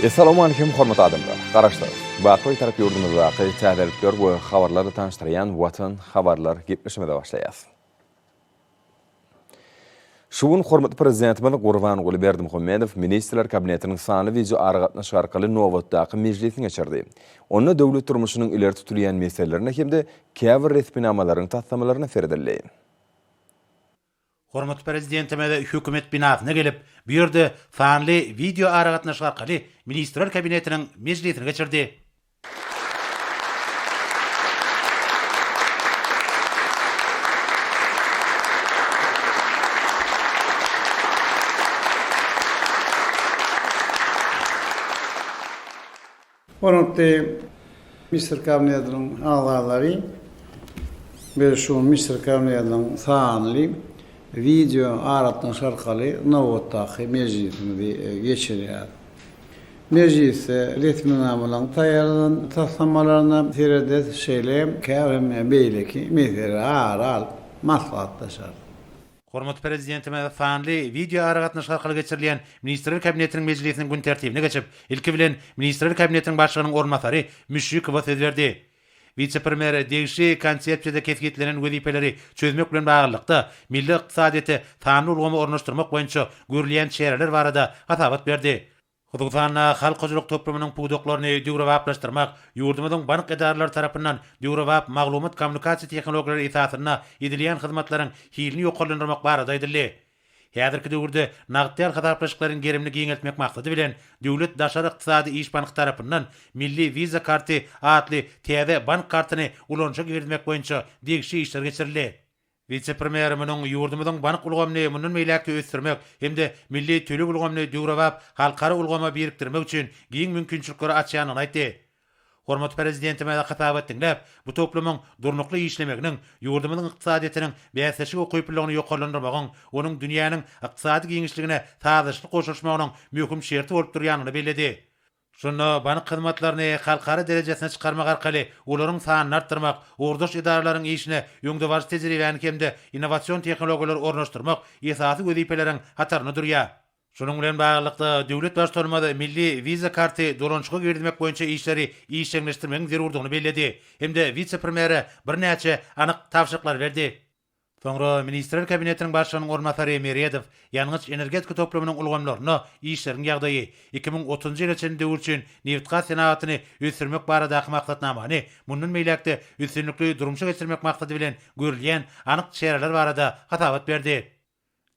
Essalawmalikim hormatly adamlar! Garaşsyz, baky Bitarap ýurdumyzdaky täzelikler we habarlarla tanyşdyrýan Watan habarlar gepleşigimize başlaýas. Şu gün hormatly Prezidentimiz Gurbanguly Berdimuhamedow Ministrler Kabinetiniň sanly wideoaragatnaşyk arkaly nobatdaky mejlisini geçirdi. Onda döwlet durmuşynyň ileri tutulýan meselelerine hem-de käbir resminamalaryň taslamalaryna seredildi. Hormatly Prezidentimiz Hökümet binasyna gelip, bu ýerde sanly wideoaragatnaşyk arkaly Ministrler Kabinetiniň mejlisini geçirdi. Hormatly Ministrler Kabinetiniň agzalary, biz şu Ministrler Kabinetiniň sanly wideo aragatnaşyk arkaly nobatdaky mejlisimizi geçirýäris. Mejlisde resminamalaryň taýýarlanan taslamalaryna serederis, şeýle hem käbir hem beýleki meseleleri ara alyp maslahatlaşarys. Hormatly Prezidentimiz sanly wideoaragatnaşyk arkaly geçirilýän Ministrler Kabinetiniň mejlisiniň gün tertibine geçip, ilki bilen Ministrler Kabinetiniň Başlygynyň orunbasary Müşşikowa söz berdi. Wise-premýer degişli Konsepsiýada kesgitlenen wezipeleri çözmek bilen baglylykda, milli ykdysadyýete sanly ulgamy ornaşdyrmak boýunça görülýän çäreler barada hasabat berdi. Hususan-da, halk hojalyk toplumynyň pudaklaryny döwrebaplaşdyrmak, ýurdumyzyň bank edaralary tarapyndan döwrebap maglumat-kommunikasiýa tehnologiýalary esasynda edilýän hyzmatlaryň hilini ýokarlandyrmak barada aýdyldy. Häzirki döwürde nagt däl hasaplaşyklaryň gerimini giňeltmek maksady bilen, Döwlet daşary ykdysady iş banky tarapyndan Milli Visa karty atly täze bank kartyny ulanyşa girizmek boýunça degişli işler geçirildi. Wise-premýer munuň ýurdumyzyň bank ulgamyny mundan beýläk-de ösdürmek hem-de milli töleg ulgamyny döwrebap halkara ulgama birikdirmek üçin giň mümkinçilikleri açýandygyny aýtdy. Hormatly Prezidentimiz hasabat diňläp, bu toplumyň durnukly işlemeginiň ýurdumyzyň ykdysadyýetiniň bäsleşige ukyplylygyny ýokarlandyrmagyň, onuň dünýäniň ykdysady giňişligine sazlaşykly goşulyşmagynyň möhüm şerti bolup durýandygyny belledi. Şunda bank hyzmatlaryny halkara derejesine çykarmak arkaly olaryň sanyny artdyrmak, ugurdaş edaralaryň işine öňdebaryjy tejribäni hem-de innowasion tehnologiýalary ornaşdyrmak esasy wezipeleriň hatarynda durýar. Şunuň bilen baglylykda, döwlet Baştutanymyz milli Visa karty dolanyşyga girizmek boýunça işleri işjeňleşdirmegiň zerurdygyny belledi hem-de wise-premýere birnäçe anyk tabşyryklary berdi. Soňra Ministrler Kabinetiniň Başlygynyň orunbasary Meredow ýangyç-energetika toplumynyň ulgamlarynda işleriň ýagdaýy, 2030-njy ýyla çenli döwür üçin nebitgaz senagatyny ösdürmek baradaky maksatnamany mundan beýläk-de üstünlikli durmuşa geçirmek maksady bilen görülýän anyk çäreler barada hasabat berdi.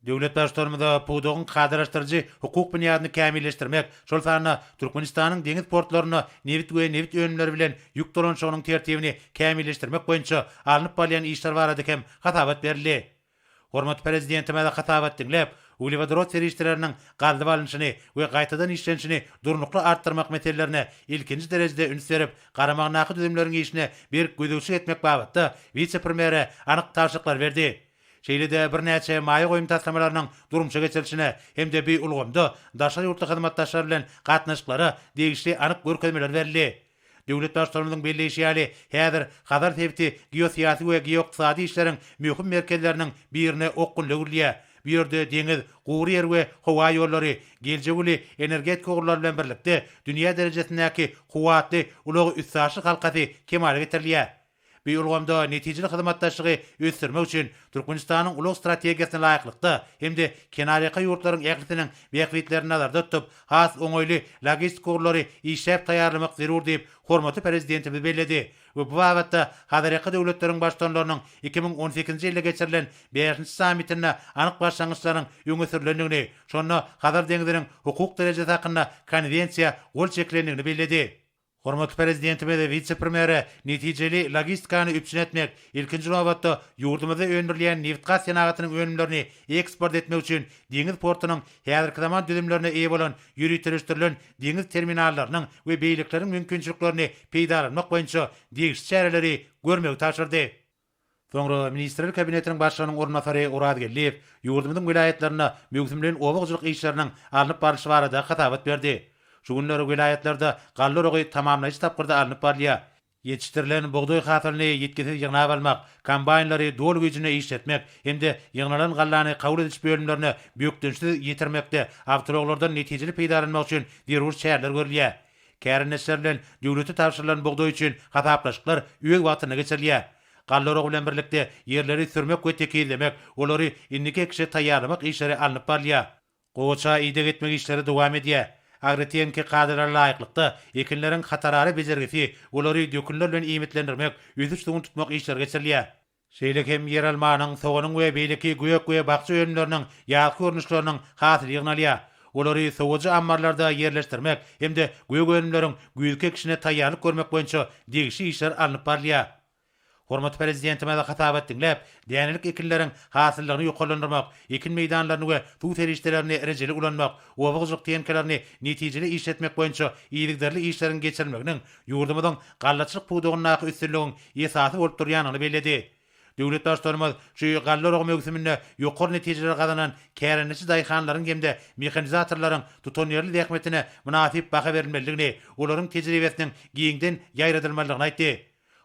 Döwlet Baştutanymyza pudagyň kadalaşdyryjy hukuk binýadyny kämilleşdirmek, şol sanda Türkmenistanyň deňiz portlarynda nebit we nebit önümleri bilen ýük dolanyşygynyň tertibini kämilleşdirmek boýunça alnyp barylýan işler barada hem hasabat berildi. Hormatly Prezidentimiz hasabat diňläp, uglewodorod serişdeleriniň gazylyp alnyşyny we gaýtadan işlenişini durnukly artdyrmak meselelerine ilkinji derejede üns berip, garamagyndaky düzümleriň işine berk gözegçilik etmek babatda wise-premýere anyk tabşyryklary berdi. Şeýle-de birnäçe maýa goýum taslamalarynyň durmuşa geçirilişine hem-de bu ulgamda daşary ýurtly hyzmatdaşlar bilen gatnaşyklara degişli anyk görkezmeler berildi. Döwlet Baştutanymyzyň belleýşi ýaly, häzir Hazar sebiti geosyýasy we geoykdysady işleriň möhüm merkezleriniň birine okgunly öwrülýär. Bu ýerde deňiz, gury ýer we howa ýollary, geljegi uly energetika ugurlary bilen birlikde, dünýä derejesindäki kuwwatly ulag-üstaşyr halkasy kemala getirilýär. Bu ulgamda netijeli hyzmatdaşlygy ösdürmek üçin Türkmenistanyň ulag strategiýasyna laýyklykda hem-de kenarýaka ýurtlaryň ählisiniň bähbitlerini nazarda tutup, has oňaýly logistik ugurlary işläp taýýarlamak zerur diýip, hormatly Prezidentimiz belledi we bu babatda Hazarýaka döwletleriň Baştutanlarynyň 2018-nji ýylda geçirilen bäşinji sammitinde anyk başlangyçlaryň öňe sürlendigini, şonda Hazar deňziniň hukuk derejesi hakynda Konwensiýa gol çekilendigini belledi. Hormatly Prezidentimiz wise-premýere netijeli logistikany üpjün etmek, ilkinji nobatda, ýurdumyzda öndürilýän nebitgaz senagatynyň önümlerini eksport etmek üçin deňiz portunyň häzirki zaman düzümlerine eýe bolan ýöriteleşdirilen deňiz terminallarynyň we beýlekileriň mümkinçiliklerini peýdalanmak boýunça degişli çäreleri görmegi tabşyrdy. Soňra Ministrler Kabinetiniň Başlygynyň orunbasary Oraz Geldiýew ýurdumyzyň welaýatlarynda möwsümleýin oba hojalyk işleriniň alnyp barlyşy barada hasabat berdi. Şu günler welaýatlarda galla oragy tamamlaýjy tapgyrda alnyp barylýar. Ýetişdirilen bugdaý hasylyny ýitgisiz ýygnap almak, kombaýnlary doly güýjünde işletmek hem-de ýygnalan gallany kabul ediş bölümlerine bökdençsiz ýetirmekde awtoulaglardan netijeli peýdalanmak üçin zerur çäreler görülýär. Kärendeçiler bilen döwlete tabşyrylan bugdaý üçin hasaplaşyklar öz wagtynda geçirilýär. Galla oragy bilen birlikde ýerleri sürmek we tekizlemek, olary indiki ekişe taýýarlamak işleri alnyp barylýar. Gowaça ideg etmek işleri dowam edýär. Agrotehniki kadalara laýyklykda, ekinleriň hatarara bejergisi, olary dökünler bilen iýmitlendirmek, ösüş suwuny tutmak işleri geçirilýär. Şeýle hem ýeralmanyň, soganyň we beýleki gök we bakja önümleriniň ýazky görnüşleriniň hasyly ýygnalýar. Olary sowujy ammarlarda ýerleşdirmek hem-de gök önümleriň güýzki ekişine taýýarlyk görmek boýunça degişli işler alnyp barylýar. Hormatly Prezidentimiz hasabat diňläp, dänelik ekinleriň hasyllylygyny ýokarlandyrmak, ekin meýdanlaryny we suw serişdelerini rejeli ulanmak, oba hojalyk tehnikalaryny netijeli işletmek boýunça yzygiderli işleriň geçirilmeginiň ýurdumyzyň gallaçylyk pudagyndaky üstünligiň esasy bolup durýandygyny belledi. Döwlet Baştutanymyz şu galla oragy möwsüminde ýokary netijeleri gazanan kärendeçi daýhanlaryň hem-de mehanizatorlaryň tutanýerli zähmetine mynasyp baha berilmelidigini, olaryň tejribesiniň giňden ýaýradylmalydygyny aýtdy.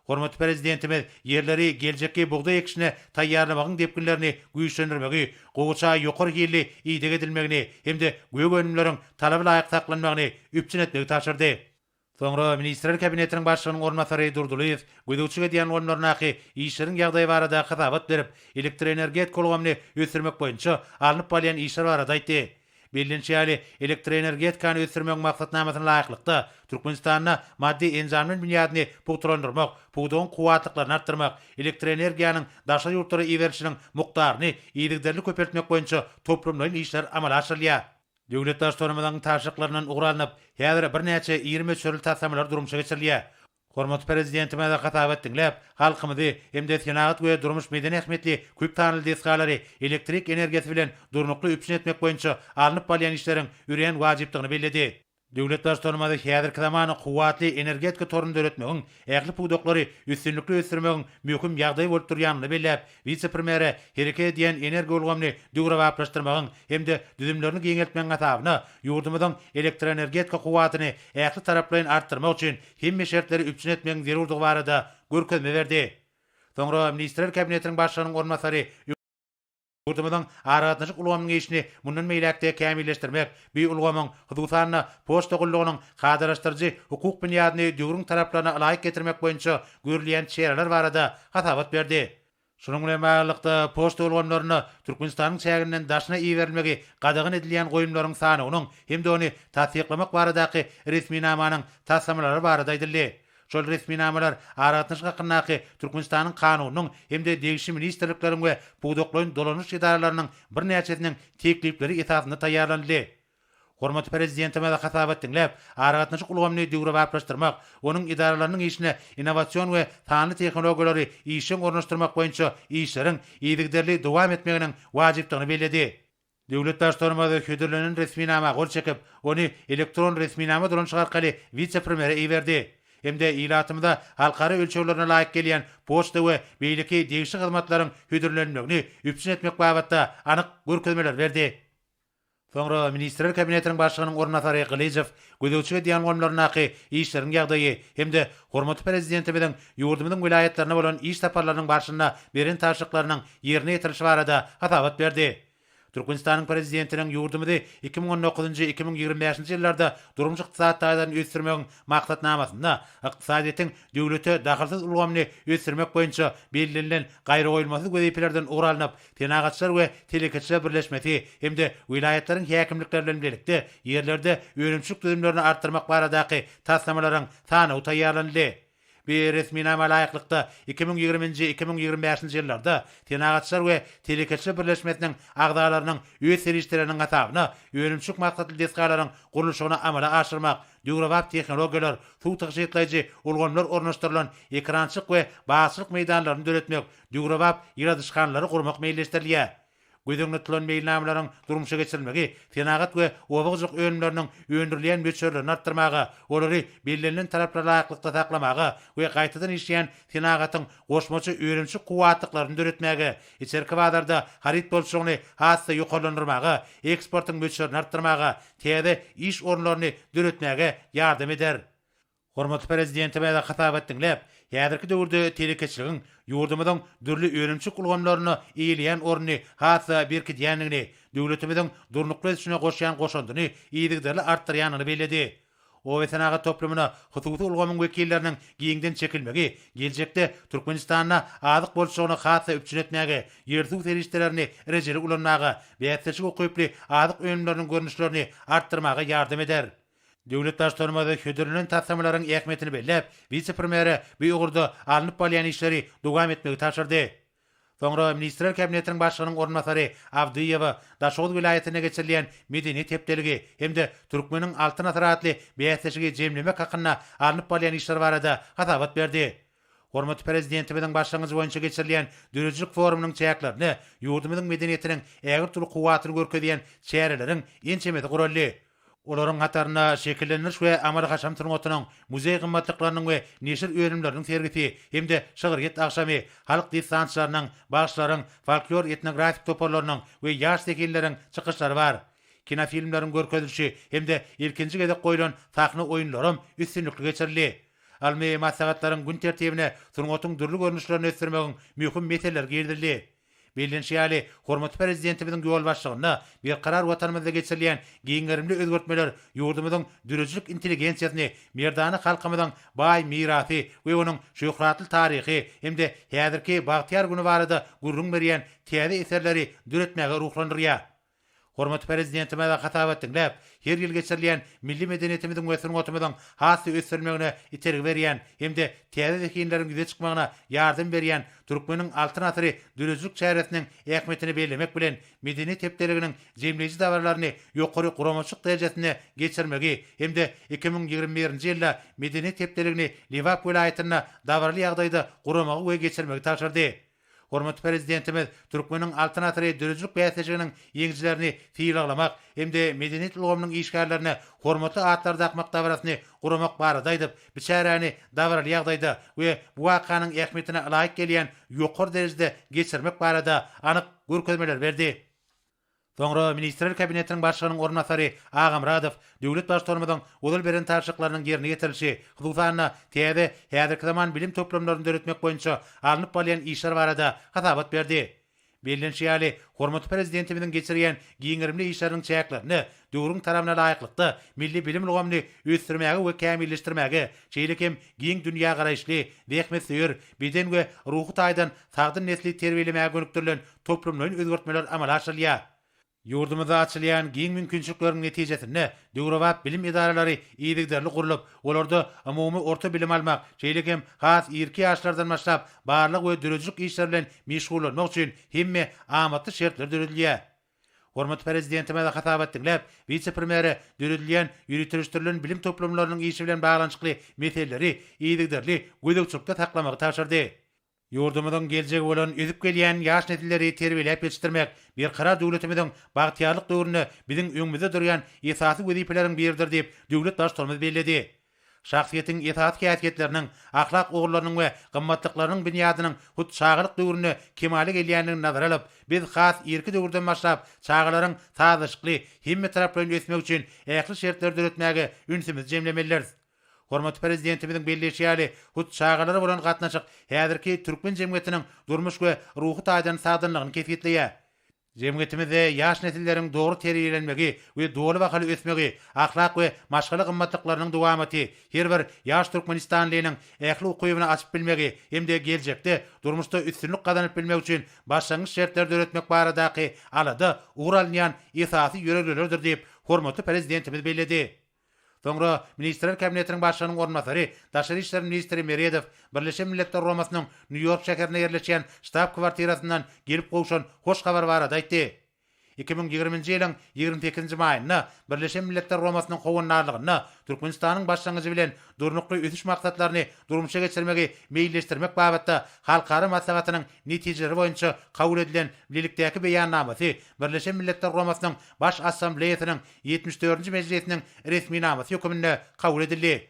Hormatly Prezidentimiz ýerleri geljekki bugdaý ekişine taýýarlamagyň depginlerini güýçlendirmegi, gowaça ýokary hilli ideg edilmegini hem-de gök önümleriň talaba laýyk saklanmagyny üpjün etmegi tabşyrdy. Soňra Ministrler Kabinetiniň Başlygynyň orunbasary Durdylyýew gözegçilik edýän ulgamlaryndaky işleriň ýagdaýy barada hasabat berip, elektroenergetika ulgamyny ösdürmek boýunça alnyp barylýan işler barada aýtdy. Bellenişi ýaly, elektroenergetikany ösdürmegiň maksatnamasyna laýyklykda, Türkmenistanda maddy-enjamlaýyn binýadyny pugtalandyrmak, pudagyň kuwwatlyklaryny artdyrmak, elektroenergiýanyň daşary ýurtlara iberilişiniň mukdaryny yzygiderli köpeltmek boýunça toplumlaýyn işler amala aşyrylýar. Döwlet Baştutanymyzyň tabşyryklaryndan ugur alnyp, häzir birnäçe iri möçberli taslamalar durmuşa geçirilýär. Hormatly Prezidentimiz hasabat diňläp, halkymyzy hem-de senagat we durmuş-medeni ähmiýetli köp sanly desgalary elektrik energiýasy bilen durnukly üpjün etmek boýunça alnyp barylýan işleriň örän wajypdygyny belledi. Döwlet Baştutanymyz häzirki zaman kuwwatly energetika toruny döretmegiň ähli pudaklary üstünlikli ösdürmegiň möhüm ýagdaý bolup durýandygyny belläp, wise-premýere hereket edýän energiýa ulgamyny döwrebaplaşdyrmagyň hem-de düzümlerini giňeltmegiň hasabyna ýurdumyzyň elektroenergetika kuwwatyny ähli taraplaýyn artdyrmak üçin hemme şertleri üpjün etmegiň zerurdygy barada görkezme berdi. Soňra Ministrler Kabinetiniň Başlygynyň orunbasary Ýurdumyzyň aragatnaşyk ulgamynyň işini mundan beýläk-de kämilleşdirmek, bu ulgamyň, hususan-da, poçta gullugynyň kadalaşdyryjy hukuk binýadyny döwrüň talaplaryna ylaýyk getirmek boýunça görülýän çäreler barada hasabat berdi. Şunuň bilen baglylykda, poçta ulgamlarynda Türkmenistanyň çäginden daşyna iberilmegi gadagan edilýän goýumlaryň sanawynyň hem-de ony tassyklamak baradaky resminamanyň taslamalary barada aýdyldy. Şol resminamalar Aragatnaşyk hakyndaky Türkmenistanyň Kanunynyň hem-de degişli ministrlikleriň we pudaklaýyn dolanyş edaralarynyň birnäçesiniň teklipleri esasynda taýýarlanyldy. Hormatly Prezidentimiz hasabat diňläp, aragatnaşyk ulgamyny döwrebaplaşdyrmak, onuň edaralarynyň işine innowasion we sanly tehnologiýalary işjeň ornaşdyrmak boýunça işleriň yzygiderli dowam etmeginiň wajypdygyny belledi. Döwlet Baştutanymyz hödürlenen resminama gol çekip, ony elektron resminama dolanyşygy arkaly wise-premýere iberdi hem-de ilatymyza halkara ölçeglerine laýyk gelýän poçta we beýleki degişli hyzmatlaryň hödürlenmegini üpjün etmek babatda anyk görkezmeleri berdi. Soňra Ministrler Kabinetiniň Başlygynyň orunbasary Gylyjow gözegçilik edýän ulgamlaryndaky işleriň ýagdaýy hem-de hormatly Prezidentimiziň ýurdumyzyň welaýatlaryna bolan iş saparlarynyň barşynda beren tabşyryklarynyň ýerine ýetirilişi barada hasabat berdi. Türkmenistanyň Prezidentiniň ýurdumyzy 2019-njy, 2025-nji ýyllarda durmuş-ykdysady taýdan ösdürmegiň Maksatnamasynda ykdysadyýetiň döwlete dahylsyz ulgamyny ösdürmek boýunça bellenilen gaýragoýulmasyz wezipelerden ugur alnyp, Senagatçylar we telekeçiler birleşmesi hem-de welaýatlaryň häkimlikleri bilen bilelikde ýerlerde önümçilik düzümlerini artdyrmak baradaky taslamalaryň sanawy taýýarlanyldy. Bu resminama laýyklykda, 2020-nji, 2025-nji ýyllarda Senagatçylar we telekeçiler birleşmesiniň agzalarynyň öz serişdeleriniň hasabyna önümçilik maksatly desgalaryň gurluşygyny amala aşyrmak. döwrebap tehnologiýalar, suw tygşytlaýjy ulgamlar ornaşdyrylan ekerançylyk we bagçylyk meýdanlaryny döretmek, döwrebap ýyladyşhanalary gurmak meýilleşdirilýär. Göz öňünde tutulan meýilnamalaryň durmuşa geçirilmegi senagat we oba hojalyk önümleriniň öndürilýän möçberlerini artdyrmaga, olary bellenilen talaplara laýyklykda saklamaga we gaýtadan işleýän senagatyň goşmaça önümçilik kuwwatlyklaryny döretmäge, içerki bazarda haryt bolçulygyny has-da ýokarlandyrmaga, eksportyň möçberini artdyrmaga, täze iş orunlaryny döretmäge ýardam eder. Hormatly Prezidentimiz hasabat diňläp, häzirki döwürde telekeçiligiň ýurdumyzyň dürli önümçilik ulgamlarynda eýeleýän ornuny has-da berkidýändigini, döwletimiziň durnukly ösüşine goşýan goşandyny yzygiderli artdyrýandygyny belledi. Obasenagat toplumyna hususy ulgamyň wekilleriniň giňden çekilmegi geljekde Türkmenistanda azyk bolçulygyny has-da üpjün etmäge, ýer-suw serişdelerini rejeli ulanmaga, bäsleşige ukyply azyk önümleriniň görnüşlerini artdyrmaga ýardam eder. Döwlet Baştutanymyz hödürlenen taslamalaryň ähmiýetini belläp, wise-premýere bu ugurda alnyp barylýan işleri dowam etmegi tabşyrdy. Soňra Ministrler Kabinetiniň Başlygynyň orunbasary Abdyýewa Daşoguz welaýatynda geçirilýän Medeniýet hepdeligi hem-de Türkmeniň Altyn asyry atly bäsleşigi jemlemek hakynda alnyp barylýan işler barada hasabat berdi. Hormatly Prezidentimiziň başlangyjy boýunça geçirilýän döredijilik forumynyň çäklerinde ýurdumyzyň medeniýetiniň ägirt uly kuwwatyny görkezýän çäreleriň ençemesi guraldy. Olaryň hatarynda şekillendiriş we amaly-haşam sungatynyň, muzeý gymmatlyklarynyň we neşir önümleriniň sergisi hem-de şygryýet agşamy, halk dessançylarynyň, bagşylaryň, folklor-etnografik toparlarynyň we ýaş zehinleriň çykyşlary bar. Kinofilmleriň görkezilişi hem-de ilkinji gezek goýlan sahna oýunlaram üstünlikli geçirildi. Ylmy maslahatlaryň gün tertibine sungatyň dürli görnüşlerini ösdürmegiň möhüm meseleleri girizildi. Bellenişi ýaly, hormatly Prezidentimiziň ýolbaşçylygynda berkarar Watanymyzda geçirilýän giň gerimli özgertmeler ýurdumyzyň döredijilik intelligensiýasyny merdana halkymyzyň baý mirasy we onuň şöhratly taryhy hem-de häzirki bagtyýar güni barada gürrüň berýän täze eserleri döretmäge ruhlandyrýar. Hormatly Prezidentimiz hasabat diňläp, her ýyl geçirilýän milli medeniýetimiziň we sungatymyzyň has-da ösdürilmegine itergi berýän hem-de täze zehinleriň ýüze çykmagyna ýardam berýän Türkmeniň Altyn asyry döredijilik çäresiniň ähmiýetini bellemek bilen, Medeniýet hepdeliginiň jemleýji dabaralaryny ýokary guramaçylyk derejesinde geçirmegi hem-de 2021-nji ýylda Medeniýet hepdeligini Lebap welaýatynda dabaraly ýagdaýda guramagy we geçirmegi tabşyrdy. Hormatly Prezidentimiz Türkmeniň Altyn asyry döredijilik bäsleşiginiň ýeňijilerini sylaglamak hem-de medeniýet ulgamynyň işgärlerine hormatly atlary dakmak dabarasyny guramak barada aýdyp, bu çäräni dabaraly ýagdaýda we bu wakanyň ähmiýetine ylaýyk gelýän ýokary derejede geçirmek barada anyk görkezmeleri berdi. Soňra Ministrler Kabinetiniň Başlygynyň orunbasary Agamyradow döwlet Baştutanymyzyň ozal beren tabşyryklarynyň ýerine ýetirilişi, hususan-da, täze, häzirki zaman bilim toplumlaryny döretmek boýunça alnyp barylýan işler barada hasabat berdi. Bellenişi ýaly, hormatly Prezidentimiziň geçirýän giň gerimli işleriniň çäklerinde döwrüň talabyna laýyklykda milli bilim ulgamyny ösdürmäge we kämilleşdirmäge, şeýle hem giň dünýägaraýyşly, zähmetsöýer, beden we ruhy taýdan sagdyn nesli terbiýelemäge gönükdirilen toplumlaýyn özgertmeler amala aşyrylýar. Ýurdumyzda açylýan giň mümkinçilikleriň netijesinde döwrebap bilim edaralary yzygiderli gurlup, olarda umumy orta bilim almak, şeýle hem has irki ýaşlardan başlap barlag we döredijilik işleri bilen meşgullanmak üçin hemme amatly şertler döredilýär. Hormatly Prezidentimiz hasabat diňläp, wise-premýere döredilýän ýöriteleşdirilen bilim toplumlarynyň işi bilen baglanyşykly meseleleri yzygiderli gözegçilikde saklamagy tabşyrdy. Ýurdumyzyň geljegi bolan ösüp gelýän ýaş nesilleri terbiýeläp ýetişdirmek Berkarar döwletimiziň bagtyýarlyk döwründe biziň öňümizde durýan esasy wezipeleriň biridir diýip, döwlet Baştutanymyz belledi. Şahsyýetiň esasy häsiýetleriniň, ahlak ugurlarynyň we gymmatlyklarynyň binýadynyň hut çagalyk döwründe kemala gelýändigini nazara alyp, biz has irki döwürden başlap çagalaryň sazlaşykly, hemmetaraplaýyn ösmegi üçin ähli şertleri döretmäge ünsümizi jemlemelidiris. Hormatly Prezidentimiziň belleýşi ýaly, hut çagalara bolan gatnaşyk häzirki türkmen jemgyýetiniň durmuş we ruhy taýdan sagdynlygyny kesgitleýär. Jemgyýetimizde ýaş nesilleriň dogry terbiýelenmegi we doly bahaly ösmegi, ahlak we maşgala gymmatlyklarynyň dowamaty, her bir ýaş türkmenistanlynyň ähli ukybyny açyp bilmegi hem-de geljekde durmuşda üstünlik gazanyp bilmegi üçin başlangyç şertleri döretmek baradaky alada ugur alynýan esasy ýörelgelerdir diýip, hormatly Prezidentimiz belledi. Soňra Ministrler Kabinetiniň Başlygynyň orunbasary, daşary işler ministri Meredow Birleşen Milletler Guramasynyň Nýu-Ýork şäherinde ýerleşýän ştab-kwartirasyndan gelip gowşan hoş habar barada aýtdy. 2020-nji ýylyň 28-nji maýynda Birleşen Milletler Guramasynyň howandarlygynda Türkmenistanyň başlangyjy bilen Durnukly ösüş maksatlaryny durmuşa geçirmegi meýilleşdirmek babatda halkara maslahatynyň netijeleri boýunça kabul edilen Bilelikdäki Beýannamasy Birleşen Milletler Guramasynyň Baş Assambleýasynyň 74-nji mejlisiniň resminamasy höküminde kabul edildi.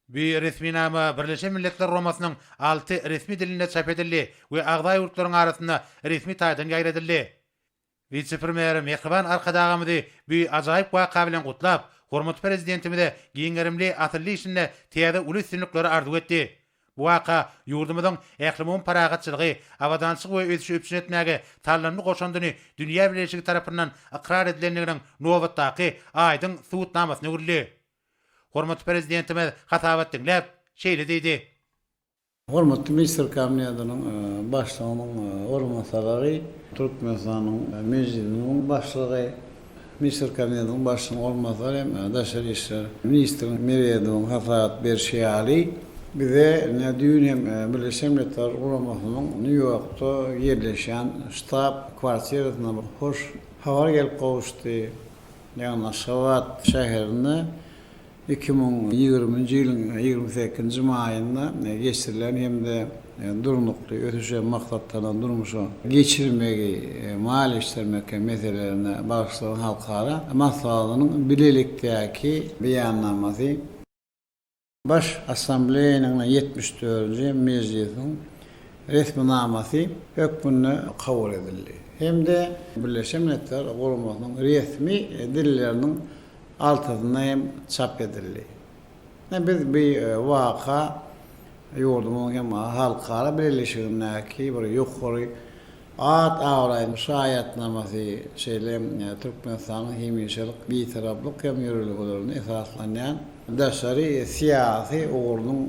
Bu resminama Birleşen Milletler Guramasynyň alty resmi dilinde çap edildi we agza ýurtlaryň arasynda resmi taýdan ýaýradyldy. Wise-premýer mähriban Arkadagymyzy bu ajaýyp waka bilen gutlap, hormatly Prezidentimize giň gerimli asylly işinde täze uly üstünlikleri arzuw etdi. Bu waka ýurdumyzyň ählumumy parahatçylygy, abadançylygy we ösüşi üpjün etmäge saldamly goşandyny dünýä bileleşigi tarapyndan ykrar edilendiginiň nobatdaky aýdyň subutnamasyna öwrüldi. Hormatly Prezidentimiz hasabat diňläp, şeýle diýdi. Hormatly Ministrler Kabinetiniň Başlygynyň orunbasarlary, Türkmenistanyň Mejlisiniň Başlygy, Ministrler Kabinetiniň Başlygynyň orunbasary hem daşary işler ministriniň Meredowyň hasabat berşi ýaly, bize ine düýn hem Birleşen Milletler Guramasynyň Nýu-Ýorkda ýerleşýän ştab kwartirasynda bir hoş habar gelip gowuşdy. Ýagny Aşgabat şäherinde 2020-nji ýylyň 28-nji maýynda geçirilen hem-de Durnukly ösüşe maksatlanan durmuşa geçirmegi maliýeleşdirmek meselelerine bagyşlanan halkara maslahatynyň bilelikdäki Beýannamasy Baş Assambleýanyň 74-nji mejlisiniň resminamasy hökmünde kabul edildi hem-de Birleşen Milletler Guramasynyň resmi dilleriniň altysynda hem çap edildi. Biz bu waka ýurdumyzyň hem halkara bileleşigindäki bir ýokary at-abraýyň şaýatnamasy, şeýle hem Türkmenistanyň hemişelik Bitaraplyk hem ýörelgelerine esaslanýan daşary syýasy ugrunyň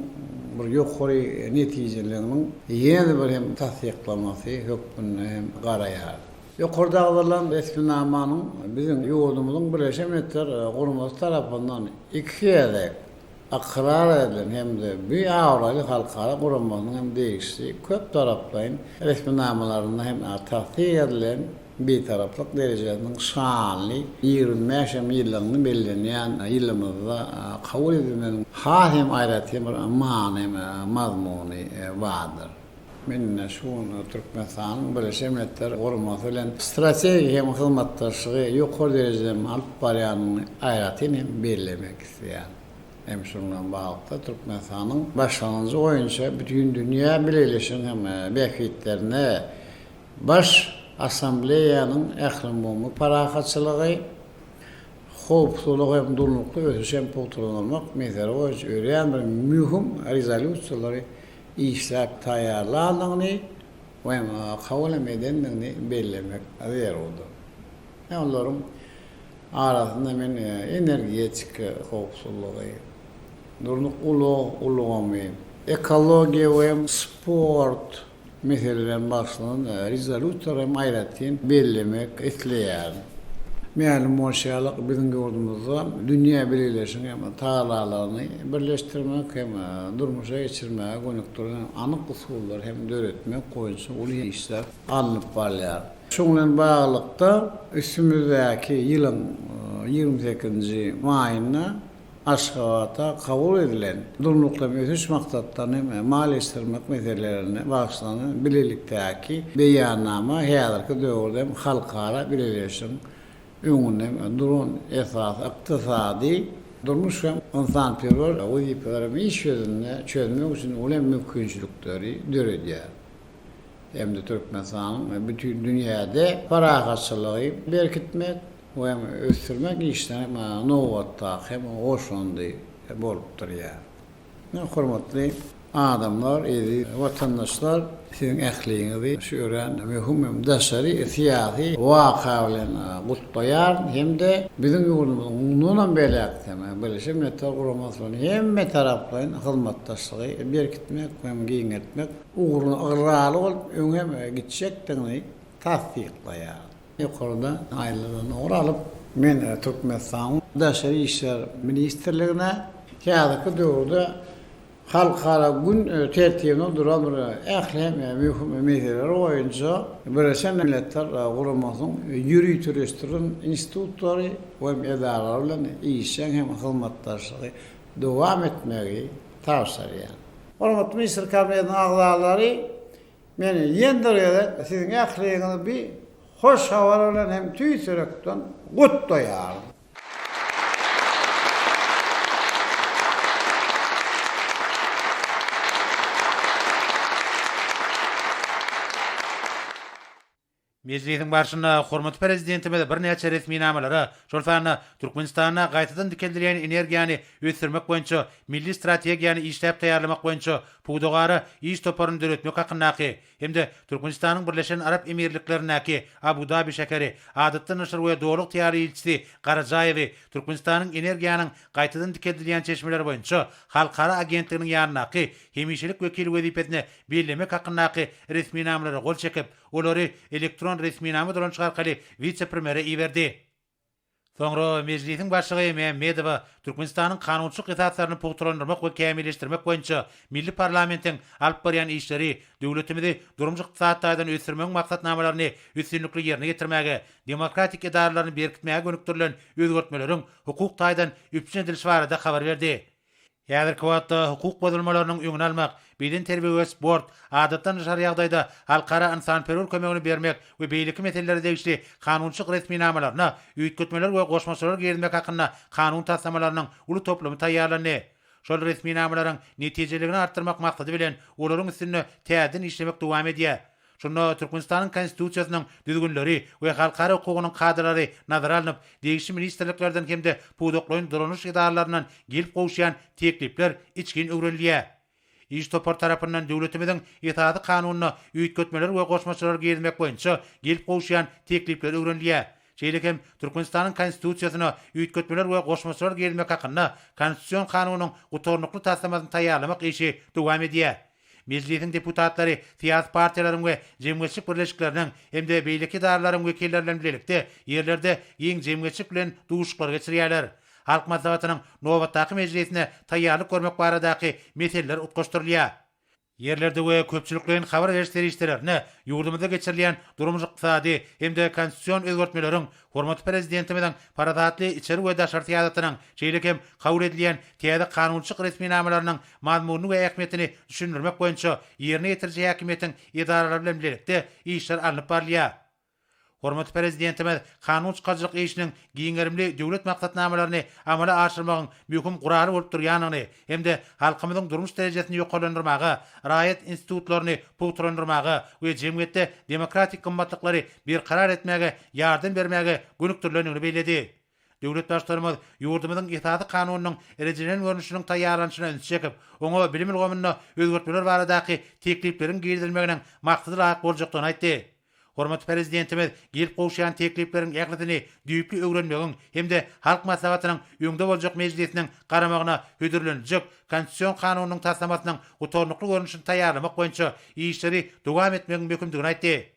bir ýokary netijeliliginiň ýene bir hem tassyklamasy hökmünde hem garaýarys. Ýokarda agzalan resminamanyň biziň ýurdumyzyň Birleşen Milletler Guramasy tarapyndan iki gezek ykrar edilen hem-de bu abraýly halkara guramasynyň hem degişli köptaraplaýyn resminamalarynda hem tassyk edilen Bitaraplyk derejesiniň şanly 25 hem ýyllygyny bellenýän ýylymyzda kabul edilmeginiň has hem aýratyn bir many hem mazmuny bardyr. Men ine şu gün Türkmenistanyň Birleşen Milletler Guramasy bilen strategik hem hyzmatdaşlygy ýokary derejede hem alyp barýanyny aýratyn hem bellemek isleýärin. Hem şunuň bilen baglylykda Türkmenistanyň başlangyjy boýunça bütindünýä bileleşigiň hem bähbitlerine Baş Assambleýanyň ählumumy parahatçylygy, howpsuzlygy hem durnukly ösüşi hem pugtalandyrmak mesele boýunça örän bir möhüm rezolýusiýalary işläp taýýarlandygyny we kabul hem edendigini bellemek zerurdyr. Olaryň arasynda men energetika howpsuzlygy, durnukly ulag ulgamy, ekologiýa we sport meselelerine bagyşlanan rezolýusiýalary hem aýratyn bellemek isleýärin. Mälim bolşy ýaly, biziň ýurdumyzda dünýä bileleşigiň hem tagallalaryny birleşdirmek hem durmuşa geçirmäge gönükdirilen anyk usullary hem döretmek boýunça uly işler alnyp barylýar. Şunuň bilen baglylykda, üstümizdäki ýylyň 28-nji maýynda Aşgabatda kabul edilen Durnukly ösüş maksatlaryny maliýeleşdirmek meselelerine bagyşlanan bilelikdäki Beýannama häzirki döwürde hem halkara bileleşigiň öňünde duran esasy ykdysady, durmuş hem ynsanperwer wezipeleri iş ýüzünde çözmek üçin uly mümkinçilikleri döredýär hem-de Türkmenistanyň bütin dünýäde parahatçylygy berkitmek, we hem ösdürmek işine nobatdaky hem goşandy bolup durýar. Hormatly adamlar, eziz watandaşlar, siziň ähliňizi şu örän möhüm hem daşary syýasy waka bilen gutlaýaryn hem-de biziň ýurdumyzyň mundanam beýläk hem Birleşen Milletler Guramasy bilen hemmetaraplaýyn hyzmatdaşlygy berkitmek we hem giňeltmek ugruna ygrarly bolup öňe hem gitjekdigini tassyklaýaryn. Ýokarda aýdylandan ugur alyp, men Türkmenistanyň Daşary işler ministrligine häzirki döwürde. Halkara gün tertibinde duran bir ähli möhüm meseleler boýunça Birleşen Milletler Guramasynyň ýöriteleşdirilen institutlary we edaralary bilen işjeň hem hyzmatdaşlygy dowam etmegi tabşyrýar. Hormatly Ministrler Kabinetiniň agzalary, men ýene bir gezek siziň ähliňizi bi hoş habar bilen hem tüýs ýürekden gutlaýaryn. Mejlisiň barşynda hormatly Prezidentimiz birnäçe resminamalara, şol sanda Türkmenistanda gaýtadan dikeldilýän energiýany ösdürmek boýunça milli strategiýany işläp taýýarlamak boýunça pudagara iş toparyny döretmek hakyndaky hem-de Türkmenistanyň Birleşen Arap Emirliklerindäki, Abu-Dabi şäheri, Adatdan daşary we Doly ygtyýarly ilçisi Garajaýewi Türkmenistanyň Energiýanyň gaýtadan dikeldilýän çeşmeleri boýunça halkara agentliginiň ýanyndaky hemişelik wekili wezipesine bellemek hakyndaky resminamalara gol çekip, olary elektron resminama dolanyşygy arkaly wise-premýere iberdi. Soňra Mejlisiň Başlygy Mämmedowa Türkmenistanyň kanunçylyk esaslaryny pugtalandyrmak we kämilleşdirmek boýunça milli parlamentiň alyp barýan işleri döwletimizi durmuş-ykdysady taýdan ösdürmegiň maksatnamalaryny üstünlikli ýerine ýetirmäge, demokratik edaralaryny berkitmäge gönükdirilen özgertmeleriň hukuk taýdan üpjün edilişi barada habar berdi. Häzirki wagtda hukuk bozulmalarynyň öňüni almak, bedenterbiýe we sport, adatdan daşary ýagdaýda halkara ynsanperwer kömegini bermek we beýleki meselelere degişli kanunçylyk resminamalaryna üýtgetmeler we goşmaçalar girizmek hakynda kanun taslamalarynyň uly toplumy taýýarlandy. Şol resminamalaryň netijeliligini artdyrmak maksady bilen, olaryň üstünde täzeden işlemek dowam edýär. Şunda Türkmenistanyň Konstitusiýasynyň düzgünleri we halkara hukugynyň kadalary nazara alnyp, degişli ministrliklerden hem-de pudaklaýyn dolanyş edaralaryndan gelip gowuşýan teklipler içgin öwrenilýär. Iş topary tarapyndan döwletimiziň Esasy Kanunyna üýtgetmeler we goşmaçalar girizmek boýunça gelip gowuşýan teklipler öwrenilýär. Şeýle hem Türkmenistanyň Konstitusiýasyna üýtgetmeler we goşmaçalar girizmek hakynda Konstitusion kanunyň gutarnykly taslamasyny taýýarlamak işi dowam edýär. Mejlisiň deputatlary syýasy partiýalaryň we jemgyýetçilik birleşikleriniň hem-de beýleki edaralaryň wekilleri bilen bilelikde ýerlerde giň jemgyýetçilik bilen duşuşyklar geçirýärler. Halk Maslahatynyň nobatdaky mejlisine taýýarlyk görmek baradaky meseleler utgaşdyrylýar. Ýerlerde we köpçülikleýin habar beriş serişdelerinde ýurdumyzda geçirilýän durmuş-ykdysady hem-de konstitusion özgertmeleriň Hormatly Prezidentimiziň parasatly içeri we daşary syýasatynyň, şeýle hem kabul edilýän täze kanunçylyk resminamalarynyň mazmunyny we ähmiýetini düşündirmek boýunça ýerine ýetiriji häkimiýetiň edaralary bilen bilelikde işler alnyp barylýar. Hormatly Prezidentimiz kanun çykaryjylyk işiniň giň gerimli döwlet maksatnamalaryny amala aşyrmagyň möhüm guraly bolup durýandygyny hem-de halkymyzyň durmuş derejesini ýokarlandyrmaga, raýat institutlaryny pugtalandyrmaga we jemgyýetde demokratik gymmatlyklary berkarar etmäge ýardam bermäge gönükdirilendigini belledi. Döwlet Baştutanymyz ýurdumyzyň Esasy Kanunynyň rejelenen görnüşiniň taýýarlanyşyna ünsi çekip, oňa bilim ulgamynda özgertmeler baradaky teklipleriň girizilmeginiň maksada laýyk boljakdygyny aýtdy. Hormatly Prezidentimiz gelip gowuşýan teklipleriň ählisini düýpli öwrenmegiň hem-de Halk Maslahatynyň öňde boljak mejlisiniň garamagyna hödürleniljek Konstitusion kanunynyň taslamasynyň gutarnykly görnüşini taýýarlamak boýunça işleri dowam etmegiň möhümdigini aýtdy.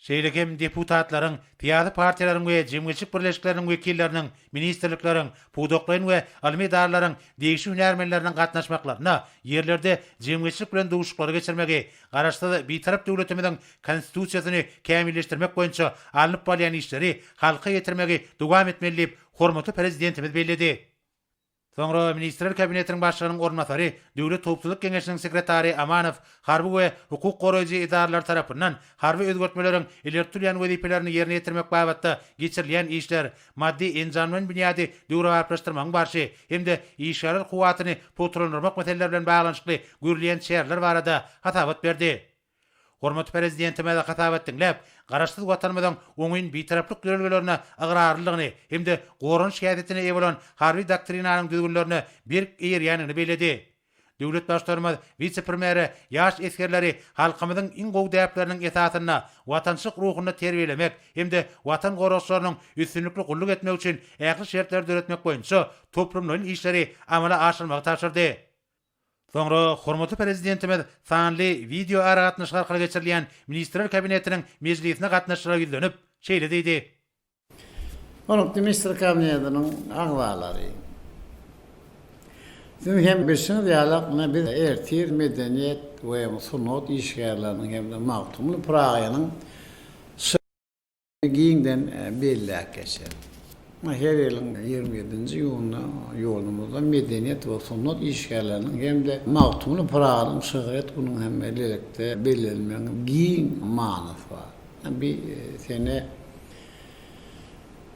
Şeýle hem deputatlaryň, syýasy partiýalaryň we jemgyýetçilik birleşikleriniň wekilleriniň, ministrlikleriň, pudaklaýyn we ylmy edaralaryň degişli hünärmenleriniň gatnaşmaklarynda ýerlerde jemgyýetçilik bilen duşuşyklary geçirmegi, Garaşsyz, Bitarap döwletimiziň Konstitusiýasyny kämilleşdirmek boýunça alnyp barylýan işleri halka ýetirmegi dowam etmeli diýip, hormatly Prezidentimiz belledi. Soňra Ministrler Kabinetiniň Başlygynyň orunbasary, Döwlet howpsuzlyk geňeşiniň sekretary Amanow harby we hukuk goraýjy edaralar tarapyndan harby özgertmeleriň ileri tutulýan wezipelerini ýerine ýetirmek babatda geçirilýän işler, maddy-enjamlaýyn binýady döwrebaplaşdyrmagyň barşy hem-de işgärler kuwwatyny pugtalandyrmak meseleleri bilen baglanyşykly görülýän çäreler barada hasabat berdi. Hormatly Prezidentimiz hasabat diňläp, Garaşsyz Watanymyzyň oňyn Bitaraplyk ýörelgelerine ygrarlydygyny hem-de goranyş häsiýetine eýe bolan Harby doktrinanyň düzgünlerine berk eýerýändigini belledi. Döwlet Baştutanymyz wise-premýere ýaş esgerleri halkymyzyň iň gowy däpleriniň esasynda, watançylyk ruhunda terbiýelemek hem-de Watan goragçylarynyň üstünlikli gulluk etmegi üçin ähli şertleri döretmek boýunça toplumlaýyn işleri amala aşyrmagy tabşyrdy. Soňra hormatly Prezidentimiz sanly wideoaragatnaşyk arkaly geçirilýän Ministrler Kabinetiniň mejlisine gatnaşyjylara ýüzlenip, şeýle diýdi. Hormatly Ministrler Kabinetiniň agzalary! Siziň hem bilşiňiz ýaly, ine biz ertir medeniýet we sungat işgärleriniň hem-de Magtymguly Pyragynyň Giňden belläp geçeris. Her ýylyň 27-nji iýunda ýurdumyzda medeniýet we sungat işgärleriniň hem-de Magtymguly Pyragynyň şygryýet gününiň hem bilelikde bellenmeginiň giň manysy bar. Bu sene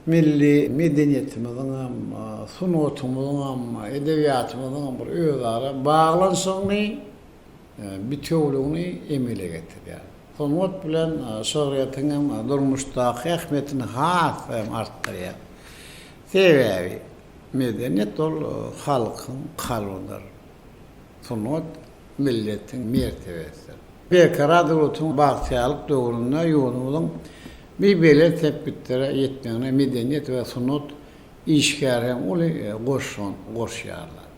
milli medeniýetimiziň hem, sungatymyzyň hem, edebiýatymyzyň hem bir özara baglanyşygyny, bitewüligini emele getirýär. Sungat bilen şygryýetiň hem durmuşdaky ähmiýetini has hem artdyrýar. Sebäbi medeniýet ol halkyň kalbydyr. Sungat milletiň mertebesidir. Berkarar döwletiň bagtyýarlyk döwründe ýurdumyzyň bi belent sepgitlere ýetmegine medeniýet we sungat işgäri hem uly goşant goşýarlar.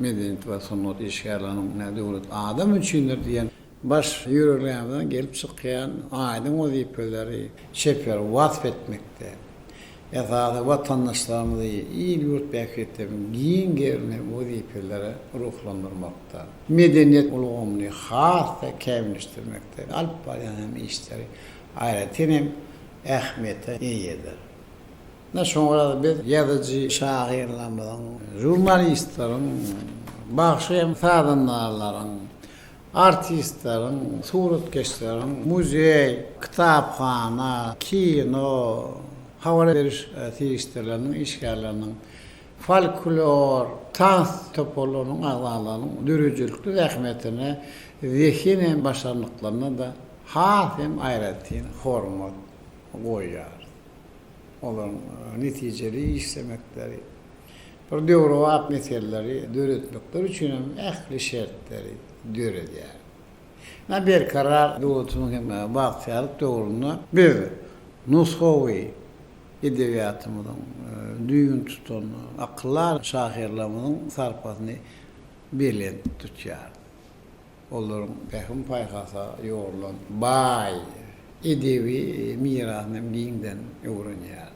Medeniýet we sungat işgärleriniň Döwlet adam üçindir diýen baş ýörelgämizden gelip çykýan aýdyň wezipeleri çeper wasp etmekde, esasy watandaşlarymyzy il-ýurt bähbitleriniň giň gerimli wezipelere ruhlandyrmakda, medeniýet ulgamyny has-da kämilleşdirmekde alyp barýan hem işleri aýratyn hem ähmiýete eýedir. Ine, şoňa biz ýazyjy-şahyrlarymyzyň, žurnalistleriň, bagşy hem sazandarlaryň, artistleriň, suratkeşleriň, muzeý, kitaphana, kino, habar beriş serişdeleriniň işgärleriniň, folklor, tans toparlarynyň agzalarynyň döredijilikli zähmetine, zehin hem başarnyklaryna-da has hem aýratyn hormat goýýarys. Olaryň netijeli işlemekleri, bir döwrebap meseleleri döretmekleri üçin hem ähli şertleri döredýär. Ine, Berkarar döwletimiziň hem bagtyýarlyk döwründe biz nusgawy edebiýatymyzyň düýbüni tutan akyldar şahyrlarymyzyň sarpasyny belent tutýarys. Olaryň pähim-paýhasa ýugrulan baý edebi mirasyny hem giňden öwrenýär.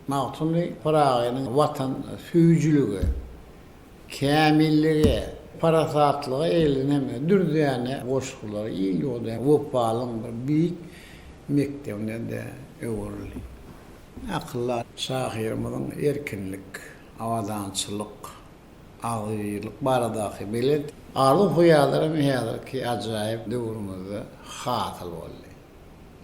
Magtymguly Pyragynyň Watan söýüjilige, kämillige, parasatlyga eýlenen hem dürdäne goşgulary il-ýurda wepalyň bir beýik mekdebine-de öwrüldi. Akyldar şahyrymyzyň erkinlik, abadançylyk, agzybirlik baradaky belent arzuw-hyýallar hem häzirki ajaýyp döwrümizde hasyl boldy.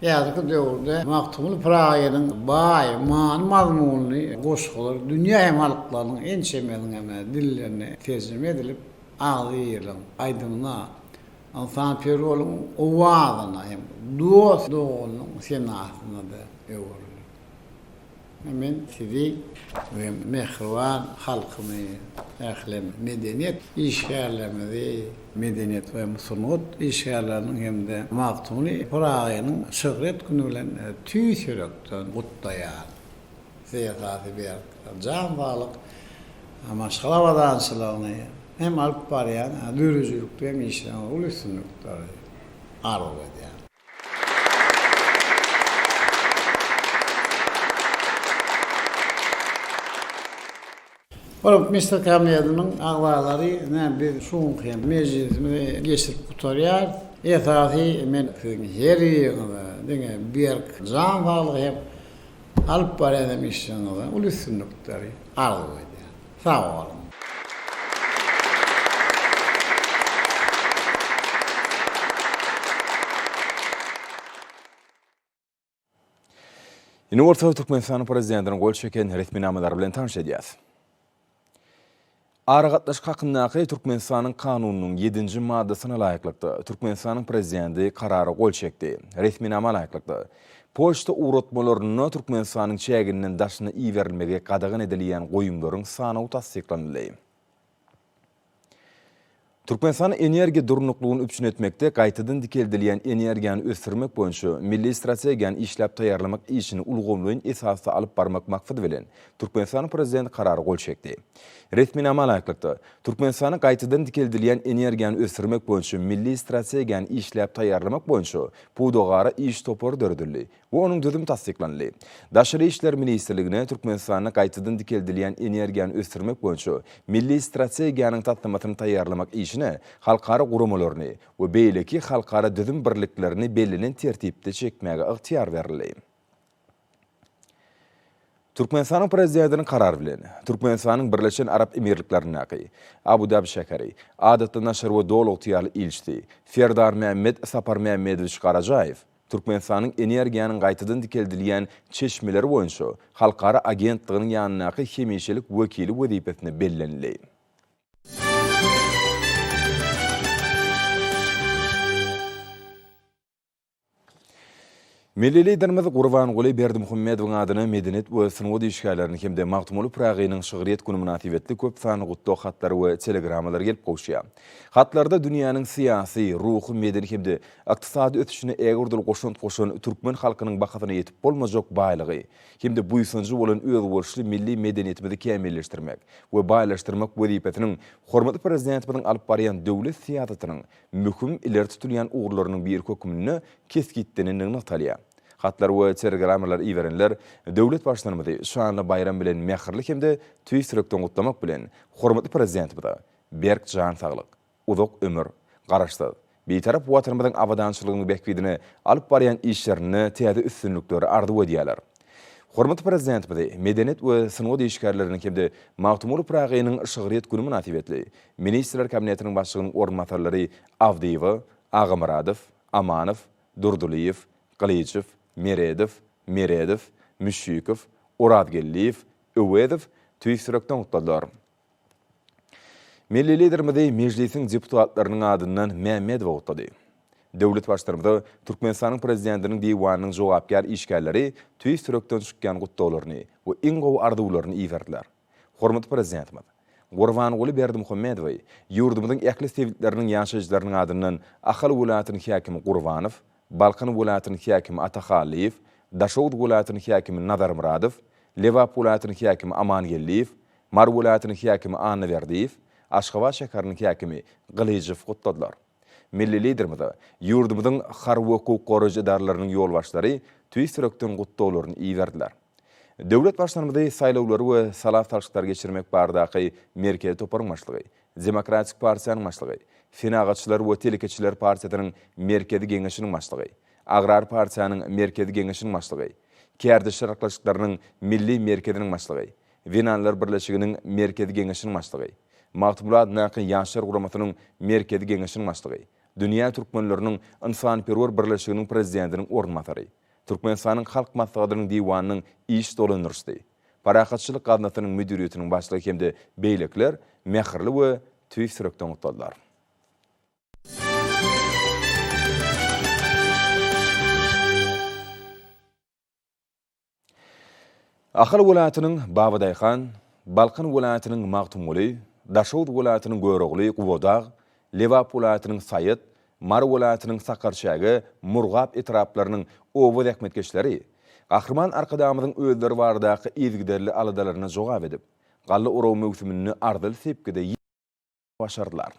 Häzirki döwürde Magtymguly Pyragynyň baý many-mazmunly goşgulary dünýä hem halklarynyň ençemesiniň hem dillerine terjime edilip, agzybirligiň aýdymyna, ynsanperwerligiň owazyna hem dost-doganlygyň senasyna-da öwrüldi. Men sizi we mähriban halkymy, ähli medeniýet işgärlerimizi, medeniýet we sungat işgärleriniň hem-de Magtymguly Pyragynyň şygryýet güni bilen tüýs ýürekden gutlaýaryn. Size esasy berk jan saglyk, maşgala abadançylygyny hem alyp barýan döredijilikli hem işleriňizde uly üstünlikleri arzuw edýärin. Hormatly Ministrler Kabinetiniň agzalary, ine biz şu günki hem mejlisimizi geçirip gutarýarys. Esasy men siziň her biriňize diňe berk jan saglygy hem alyp barýan hem işleriňizde uly üstünlikleri arzuw edýän. Sag boluň. Indi bolsa Türkmenistanyň Prezidentiniň gol çeken resminamalary bilen tanyş edýäs. Aragatnaşyk hakyndaky Türkmenistanyň Kanunynyň ýedinji maddasyna laýyklykda, Türkmenistanyň Prezidenti Karara gol çekdi. Resminama laýyklykda, poçta ugratmalarynda Türkmenistanyň çäginden daşyna iberilmegi gadagan edilýän goýumlaryň sanawy tassyklanyldy. Türkmenistan energiýa durnuklygyny üpjün etmekde gaýtadan dikeldilýän energiýany ösdürmek boýunça milli strategiýany işläp taýýarlamak işini ulgamlaýyn esasda alyp barmak maksady bilen, Türkmenistanyň Prezidenti Karara gol çekdi. Resminama laýyklykda, Türkmenistanda gaýtadan dikeldilýän energiýany ösdürmek boýunça milli strategiýany işläp taýýarlamak boýunça pudagara iş topary döredildi we onuň düzümi tassyklanyldy. Daşary işler ministrligine Türkmenistanda gaýtadan dikeldilýän energiýany ösdürmek boýunça milli strategiýanyň taslamasyny taýýarlamak işine halkara guramalaryny we beýleki halkara düzüm birliklerini bellenen tertipde çekmäge ygtyýar berildi. Türkmenistanyň Prezidentiniň Karary bilen, Türkmenistanyň Birleşen Arap Emirliklerindäki, Abu-Dabi şäheri, Adatdan daşary we Doly ygtyýarly ilçisi Serdarmämmet Saparmämmedowiç Garajaýew Türkmenistanyň Energiýanyň gaýtadan dikeldilýän çeşmeleri boýunça halkara agentliginiň ýanyndaky hemişelik wekili wezipesine bellenildi. Milli Liderimiz Gurbanguly Berdimuhamedowyň adyna Medeniýet we sungat işgärleriniň hem-de Magtymguly Pyragynyň şygryýet güni mynasybetli köp sanly gutlag hatlary we telegrammalar gelip gowuşýar. Hatlarda dünýäniň syýasy, ruhy, medeni hem-de ykdysady ösüşine ägirt uly goşant goşan türkmen halkynyň bahasyna ýetip bolmajak baýlygy hem-de buýsanjy bolan özboluşly milli medeniýetimizi kämilleşdirmek we baýlaşdyrmak wezipesiniň hormatly Prezidentimiziň alyp barýan döwlet syýasatynyň möhüm ileri tutulýan ugurlarynyň biri hökmünde kesgitlenendigi nygtalýar. Hatlar we telegrammalar iberenler döwlet Baştutanymyzy şanly baýram bilen mähirli hem-de tüýs ýürekden gutlamak bilen, hormatly Prezidentimize berk jan saglyk, uzak ömür, Garaşsyz, Bitarap Watanymyzyň abadançylygynyň bähbidine alyp barýan işlerinde täze üstünlikleri arzuw edýärler. Hormatly Prezidentimizi Medeniýet we sungat işgärleriniň hem-de Magtymguly Pyragynyň şygryýet güni mynasybetli Ministrler Kabinetiniň Başlygynyň orunbasarlary Abdyýewa, Agamyradow, Amanow, Durdylyýew, Gylyjow, Meredow, Meredow, Müşşikow, Orazgeldiýew, Öwezow tüýs ýürekden gutladylar. Milli Liderimizi Mejlisiň deputatlarynyň adyndan Mämmedowa gutlady. Döwlet Baştutanymyza Türkmenistanyň Prezidentiniň Diwanynyň jogapkär işgärleri tüýs ýürekden çykýan gutlaglaryny we iň gowy arzuwlaryny iberdiler. Hormatly Prezidentimiz Gurbanguly Berdimuhamedowy ýurdumyzyň ähli sebitleriniň ýaşaýjylarynyň adyndan Ahal welaýatynyň häkimi Gurbanow, Balkan welaýatynyň häkimi Atahallyýew, Daşoguz welaýatynyň häkimi Nazarmyradow, Lebap welaýatynyň häkimi Amangeldiýew, Mary welaýatynyň häkimi Annaberdiýew, Aşgabat şäheriniň häkimi Gylyjow gutladylar. Milli Liderimize ýurdumyzyň harby we hukuk goraýjy edaralarynyň ýolbaşçylary tüýs ýürekden gutlaglaryny iberdiler. Döwlet Baştutanymyzy Saýlawlary we sala salşyklary geçirmek baradaky Merkezi toparyň başlygy, Demokratik partiýanyň başlygy, Senagatçylar we telekeçiler partiýasynyň Merkezi geňeşiniň başlygy, Agrar partiýanyň Merkezi geňeşiniň başlygy, Kärdeşler arkalaşyklarynyň Milli merkeziniň başlygy, Zenanlar birleşiginiň Merkezi geňeşiniň başlygy, Magtymguly adyndaky Ýaşlar guramasynyň Merkezi geňeşiniň başlygy, Dünýä türkmenleriniň ynsanperwer birleşiginiň prezidentiniň orunbasary, Türkmenistanyň Halk Maslahatynyň Diwanynyň iş dolandyryşy, Parahatçylyk gaznasynyň müdiriýetiniň başlygy hem-de beýlekiler mähirli we tüýs ýürekden gutladylar. Ahal welaýatynyň Babadaýhan, Balkan welaýatynyň Magtymguly, Daşoguz welaýatynyň Görogly, Gubadag, Lebap welaýatynyň Saýat, Mary welaýatynyň Sakarçäge, Murgap etraplarynyň oba zähmetkeşleri Gahryman Arkadagymyzyň özleri baradaky yzygiderli aladalaryna jogap edip, galla oragy möwsüminde arzyly sepgide ýetmegi başardylar.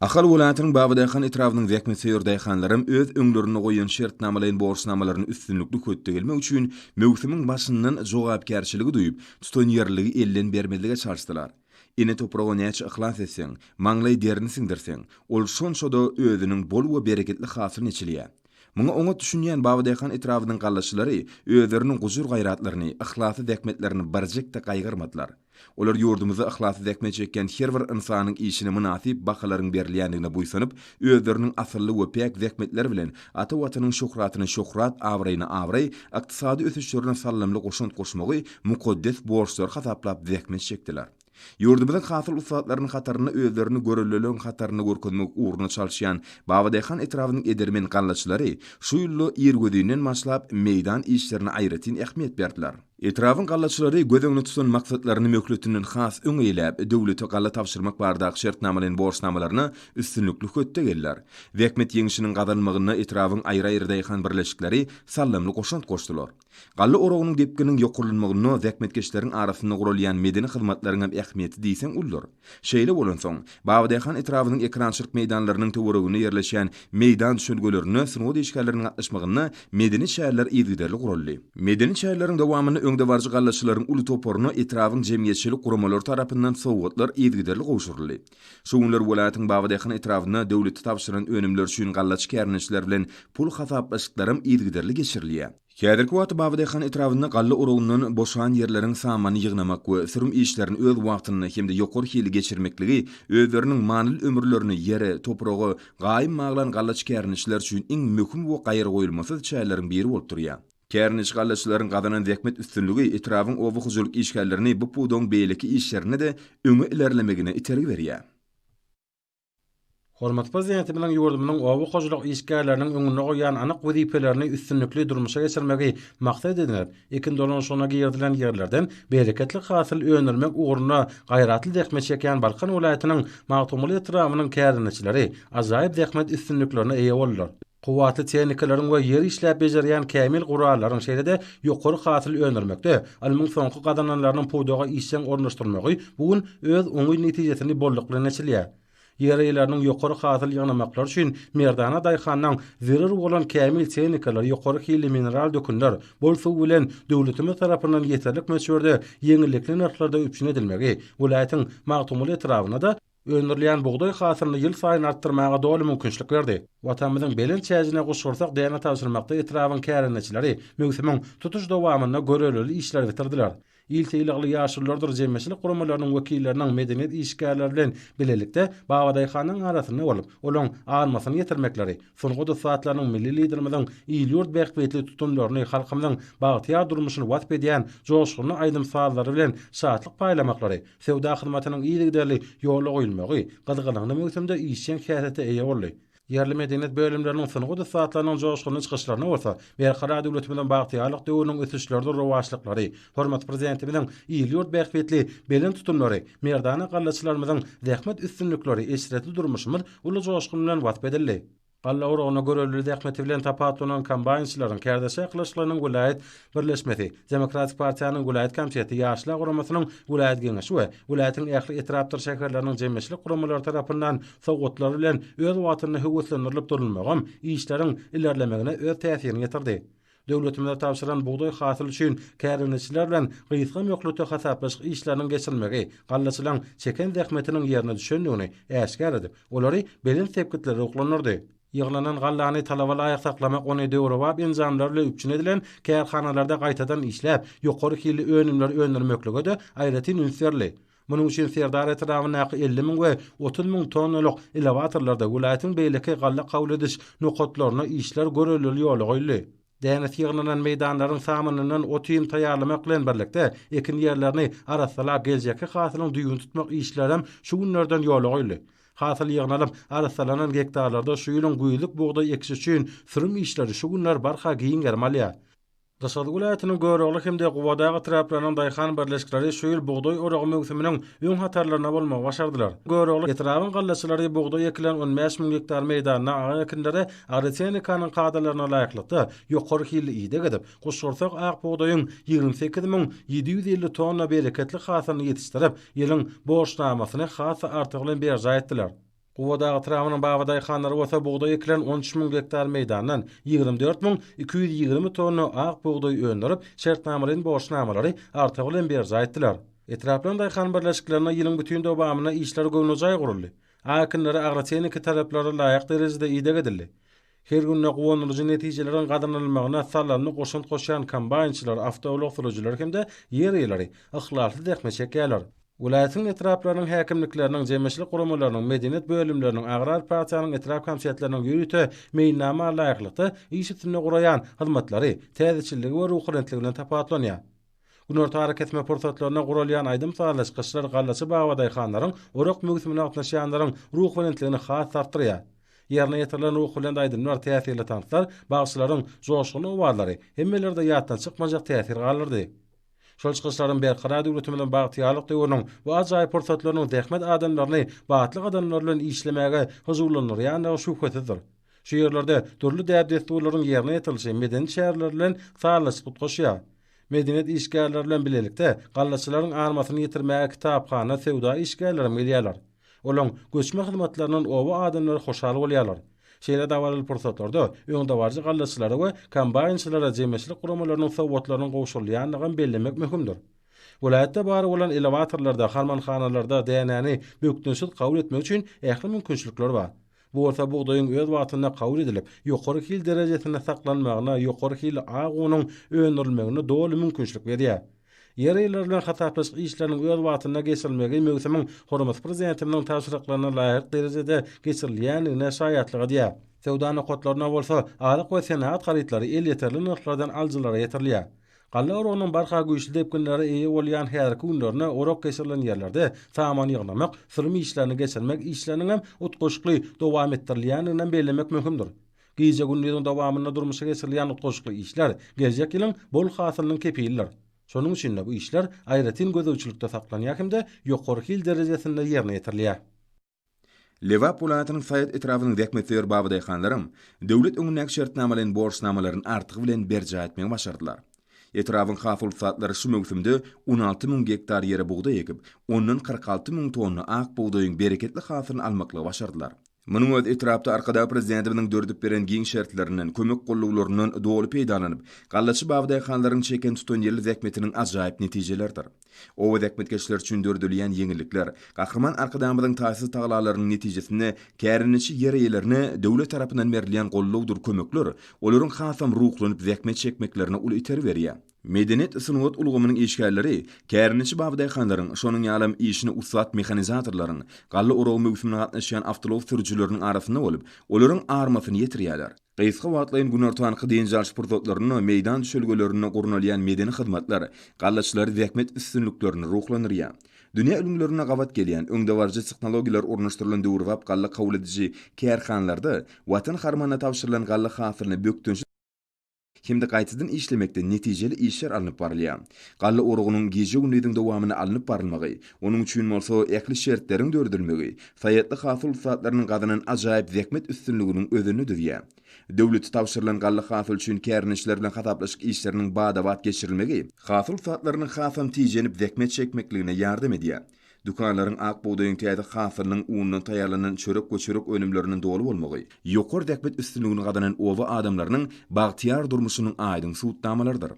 Ahal welaýatynyň Babadaýhan etrabynyň zähmetsöýer daýhanlaram öz öňlerinde goýan şertnamalaýyn borçnamalaryny üstünlikli hötde gelmek üçin möwsümiň başyndan jogapkärçiligi duýup, tutanýerliligi elden bermezlige çalyşdylar. Ene topraga näçe yhlas etseň, maňlaý derini siňdirseň, ol şonça-da özüniň bol we bereketli hasylyny eçilýär. Muňa oňat düşünýän Babadaýhan etrabynyň gallaçylary özleriniň gujur-gaýratlaryny, yhlasly zähmetlerini birjik-de gaýgyrmadylar. Olar ýurdumyzda yhlasly zähmet çekýän her bir ynsanyň işine mynasyp bahalaryň berilýändigine buýsanyp, özleriniň asylly we päk zähmetleri bilen ata Watanyň şöhratyna şöhrat, abraýyna abraý, ykdysady ösüşlerine saldamly goşant goşmagy mukaddes borçlary hasaplap zähmet çekdiler. Ýurdumyzyň hasyl ussatlarynyň hatarynda özlerini görellileriň hatarynda görkezmek ugrunda çalyşýan Babadaýhan etrabynyň edermen gallaçylary şu ýylda irgözinden başlap meýdan işlerine aýratyn ähmiýet berdiler. Etrabyň gallaçylary göz öňünde tutan maksatlaryny möhletinden has öň eýläp, döwlete galla tabşyrmak baradaky şertnamalaýyn borçnamalaryna üstünlikli hötde geldiler. Zähmet ýeňşiniň gazanylmagynda etrabyň aýry-aýry daýhan birleşikleri saldamly goşant goşdular. Galla oragynyň depgininiň ýokarlanmagynda zähmetkeşleriň arasynda guralýan medeni hyzmatlaryňam ähmiýeti diýseň uludyr. Şeýle bolansoň, Babadaýhan etrabynyň ekerançylyk meýdanlarynyň töwereginde ýerleşýän meýdan düşelgelerinde sungat işgärleriniň gatnaşmagynda medeni çäreler yzygiderli guraldy. Medeni çäreleriň dowamynda öňdebaryjy gallaçylaryň uly toparyna etrabyň jemgyýetçilik guramalary tarapyndan sowgatlar yzygiderli gowşuryldy. Şu günler welaýatyň Babadaýhan etrabynda döwlete tabşyran önümleri üçin gallaçy kärendeçiler bilen pul hasaplaşyklaram yzygiderli geçirilýär. Häzirki wagtda Babadaýhan etrabynda galla oragyndan boşan ýerleriň samanyny ýygnamak we sürüm işlerini öz wagtynda hem-de ýokary hilli geçirmekligi özleriniň manyly ömürlerini ýere, topraga gaýym baglan gallaçy kärendeçiler üçin iň möhüm we gaýragoýulmasyz çäreleriň biri bolup durýar. Kärendeçi gallaçylaryň gazanan zähmet üstünligi etrabyň oba hojalyk işgärlerini bu pudagyň beýleki işlerinde-de öňe ilerlemegine itergi berýär. Hormatly Prezidentimiziň ýurdumyzyň oba hojalyk işgärleriniň öňünde goýýan anyk wezipelerini üstünlikli durmuşa geçirmegi maksat edinip, ekin dolanyşygyna girizilen ýerlerden bereketli hasyl öndürmek ugrunda gaýratly zähmet çekýän Balkan welaýatynyň Magtymguly etrabynyň kärendeçileri ajaýyp zähmet üstünliklerine eýe boldular. Kuwwatly tehnikalaryň we ýer işläp bejerýän kämil gurallaryň, şeýle-de ýokary hasyl öndürmekde ylmyň soňky gazananlarynyň pudaga işjeň ornaşdyrylmagy bu gün öz oňyn netijesini bolluk bilen eçilýär. Ýer eýeleriniň ýokary hasyl ýygnamaklary üçin merdana daýhanlaň zerur bolan kämil tehnikalar, ýokary hilli mineral dökünler, bol suw bilen döwletimiz tarapyndan ýeterlik möçberde ýeňillikli nyrhlarda üpjün edilmegi welaýatyň Magtymguly etrabynda-da Öndürilýän bugdaý hasylyny ýylsaýyn artdyrmaga doly mümkinçilik berdi. Watanymyzyň belent çäjine guşgursak däne tabşyrmakda etrabyň kärendeçileri möwsümiň tutuş dowamynda göreleli işleri bitirdiler. Il sylagly ýaşululardyr jemgyýetçilik guramalarynyň wekilleriniň medeniýet işgärleri bilen bilelikde babadaýhanyň arasynda bolup, olaň almasyny ýetirmekleri, sungat ussatlarynyň milli Liderimiziň il-ýurt bähbitli tutumlaryny, halkymyzyň bagtyýar durmuşyny wasp edýän joşgunly aýdym-sazlary bilen şatlyk paýlamaklary, Söwda hyzmatynyň yzygiderli ýola goýulmagy gyzgalaňly möwsümde işjeň häsiýete eýe boldy. Ýerli medeniýet bölümleriniň sungat ussatlarynyň joşgunly çykyşlaryna bolsa Berkarar döwletimiziň bagtyýarlyk döwrüniň ösüşleridir rowaçlyklary, hormatly Prezidentimiziň il-ýurt bähbitli belent tutumlary, merdana gallaçylarymyzyň zähmet üstünlikleri, eşretli durmuşymyz uly joşgun bilen wasp edildi. Galla oragyna görelde zähmeti bilen tapawutlanan kombaýnçylaryň kärdeşi arkalaşyklarynyň welaýat birleşmesi, Demokratik partiýanyň welaýat komiteti, Ýaşlar guramasynyň welaýat geňeşi we welaýatyň ähli etrapdyr şäherleriniň jemgyýetçilik guramalary tarapyndan sowgatlar bilen öz wagtynda höweslendirilip durulmagam işleriň ilerlemegine öz täsirini ýetirdi. Döwletimize tabşyran bugdaý hasyly üçin kärendeçiler bilen gysga möhletde hasaplaşyk işleriniň geçirilmegi gallaçylaryň çeken zähmetiniň ýerine düşendigini äşgär edip, olary belent sepgitlere ruhlandyrdy. Ýygnanan gallany talaba laýyk saklamak, ony döwrebap enjamlar bilen üpjün edilen kärhanalarda gaýtadan işläp, ýokary hilli önümleri öndürmeklige-de aýratyn üns berildi. Munuň üçin Serdar etrabyndaky 50 müň we 30 müň tonnalyk elewatorlarda, welaýatyň beýleki galla kabul ediş nokatlarynda işler görellili ýola goýuldy. Dänesi ýygnanan meýdanlaryň samynyndan ot-iým taýýarlamak bilen birlikde, ekin ýerlerini arassalap, geljekki hasylyň düýbüni tutmak işlerem şu günlerden ýola goýuldy. Hasyl ýygnalyp, arassalanan gektarlarda şu ýylyň güýzlük bugdaý ekişi üçin sürüm işleri şu günler barha giň gerim alýar. Daşoguz welaýatynyň Görogly hem-de Gubadag etraplarynyň daýhan birleşikleri şu ýyl bugdaý oragy möwsüminiň öň hatarlarynda bolmagy başardylar. Görogly etrabyň gallaçylary bugdaý ekilen 15 müň gektar meýdanda ak ekinlere agrotehnikanyň kadalaryna laýyklykda ýokary hilli ideg edip, guşgursak ak bugdaýyň 28 müň 750 tonna bereketli hasylyny ýetişdirip, ýylyň borçnamasyny has-da artygy bilen berjaý etdiler. Gubadag etrabynyň babadaýhanlary bolsa bugdaý ekilen 13 müň gektar meýdandan 24 müň 220 tonna ak bugdaý öndürip, şertnamalaýyn borçnamalary artygy bilen berjaý etdiler. Etraplaryň daýhan birleşiklerinde ýylyň bütin dowamynda işler göwnejaý guraldy. Ak ekinlere agrotehniki talaplara laýyk derejede ideg edildi. Her günde guwandyryjy netijeleriň gazanylmagyna saldamly goşant goşýan kombaýnçylar, awtoulag sürüjileri hem-de ýer eýeleri yhlasly zähmet çekýärler. Welaýatyň etraplarynyň häkimlikleriniň, jemgyýetçilik guramalarynyň, medeniýet bölümleriniň, Agrar partiýanyň etrap komitetleriniň ýörite meýilnama laýyklykda iş üstünde guraýan hyzmatlary täzeçilligi we ruhubelentligi bilen tapawutlanýar. Günorta arakesme pursatlarynda guralýan aýdym-sazly çykyşlar gallaçy babadaýhanlaryň orak möwsümine gatnaşýanlaryň ruhubelentligini has-da artdyrýar. Ýerine ýetirilen ruhubelent aýdymlar, täsirli tanslar, bagşylaryň joşgunly owazlary hemmelerde ýatdan çykmajak täsir galdyrdy. Şol çykyşlaryň Berkarar döwletimiziň bagtyýarlyk döwrüniň bu ajaýyp pursatlarynyň zähmet adamlaryny batly gadamlar bilen işlemäge hyjuwlandyrýandygy şübhesizdir. Şu ýerlerde dürli däp-dessurlaryň ýerine ýetirilişi medeni çäreler bilen sazlaşykly utgaşýar. Medeniýet işgärleri bilen bilelikde gallaçylaryň armasyny ýetirmäge kitaphana, söwda işgärlerem gelýärler. Olaň göçme hyzmatlaryndan oba adamlary hoşal bolýarlar. Şeýle dabaraly pursatlarda öňdebaryjy gallaçylara we kombaýnçylara jemgyýetçilik guramalarynyň sowgatlarynyň gowşurylýandygam bellemek möhümdir. Welaýatda bar bolan elewatorlarda, harmanhanalarda dänäni bökdençsiz kabul etmek üçin ähli mümkinçilikler bar. Bu bolsa bugdaýyň öz wagtynda kabul edilip, ýokary hil derejesinde saklanmagyna, ýokary hilli ak unuň öndürilmegine doly mümkinçilik berýär. Ýer eýeleri bilen hasaplaşyk işleriniň öz wagtynda geçirilmegi möwsümiň hormatly Prezidentimiziň tabşyryklaryna laýyk derejede geçirilýändigine şaýatlyk edýär. Söwda nokatlarynda bolsa azyk we senagat harytlary elýeterli nyrhlardan alyjylara ýetirilýär. Galla oragynyň barha güýçli depginlere eýe bolýan häzirki günlerinde orak geçirilen ýerlerde saman ýygnamak, sürüm işlerini geçirmek işleriniňem utgaşykly dowam etdirilýändiginem bellemek möhümdir. Gije-gündiziň dowamynda durmuşa geçirilýän utgaşykly işler geljek ýylyň bol hasylynyň kepilidir. Şonuň üçin-de bu işler aýratyn gözegçilikde saklanýar hem-de ýokary hil derejesinde ýerine ýetirilýär. Lebap welaýatynyň Saýat etrabynyň zähmetsöýer babadaýhanlaram döwlet öňündäki şertnamalaýyn borçnamalaryny artygy bilen berjaý etmegi başardylar. Etrabyň hasyl ussatlary şu möwsümde 16 müň gektar ýere bugdaý ekip, ondan 46 müň tonna ak bugdaýyň bereketli hasylyny almaklygy başardylar. Munuň özi etrapda Arkadag Prezidentimiziň döredip beren giň şertlerinden, kömek-gollawlaryndan doly peýdalanyp, gallaçy babadaýhanlaryň çeken tutanýerli zähmetiniň ajaýyp netijeleridir. Oba zähmetkeşleri üçin döredilýän ýeňillikler, Gahryman Arkadagymyzyň taýsyz tagalalarynyň netijesinde kärendeçi ýer eýelerine döwlet tarapyndan berilýän gollawdyr kömekler olaryň hasam ruhlanyp zähmet çekmeklerine uly itergi berýär. Medeniýet-sungat ulgamynyň işgärleri kärendeçi babadaýhanlaryň, şonuň ýalam işine ussat mehanizatorlaryň, galla oragy möwsümine gatnaşýan awtoulag sürüjileriniň arasynda bolup, olaryň armasyny ýetirýärler. Gysga wagtlaýyn günortanky dynç alyş pursatlarynda meýdan düşelgelerinde gurnalýan medeni hyzmatlar gallaçylary zähmet üstünliklerine ruhlandyrýar. Dünýä ülňülerine gabat gelýän, öňdebaryjy tehnologiýalar ornaşdyrylan döwrebap galla kabul ediji kärhanalarda Watan harmanyna tabşyrylan galla hasylyny bökdençsiz hem-de gaýtadan işlemekde netijeli işler alnyp barylýar. Galla oragynyň gije-gündiziň dowamynda alnyp barylmagy, onuň üçin bolsa ähli şertleriň döredilmegi saýatly hasyl ussatlarynyň gazanan ajaýyp zähmet üstünliginiň özenini düzýär. Döwlete tabşyrylan galla hasyly üçin kärendeçiler bilen hasaplaşyk işleriniň bada-bat geçirilmegi hasyl ussatlarynyň hasam tijenip zähmet çekmekligine ýardam edýär. Dükanlaryň ak bugdaýyň täze hasylynyň unundan taýýarlanan çörek we çörek önümlerinden doly bolmagy, ýokary zähmet üstünligini gazanan oba adamlarynyň bagtyýar durmuşynyň aýdyň subutnamalarydyr.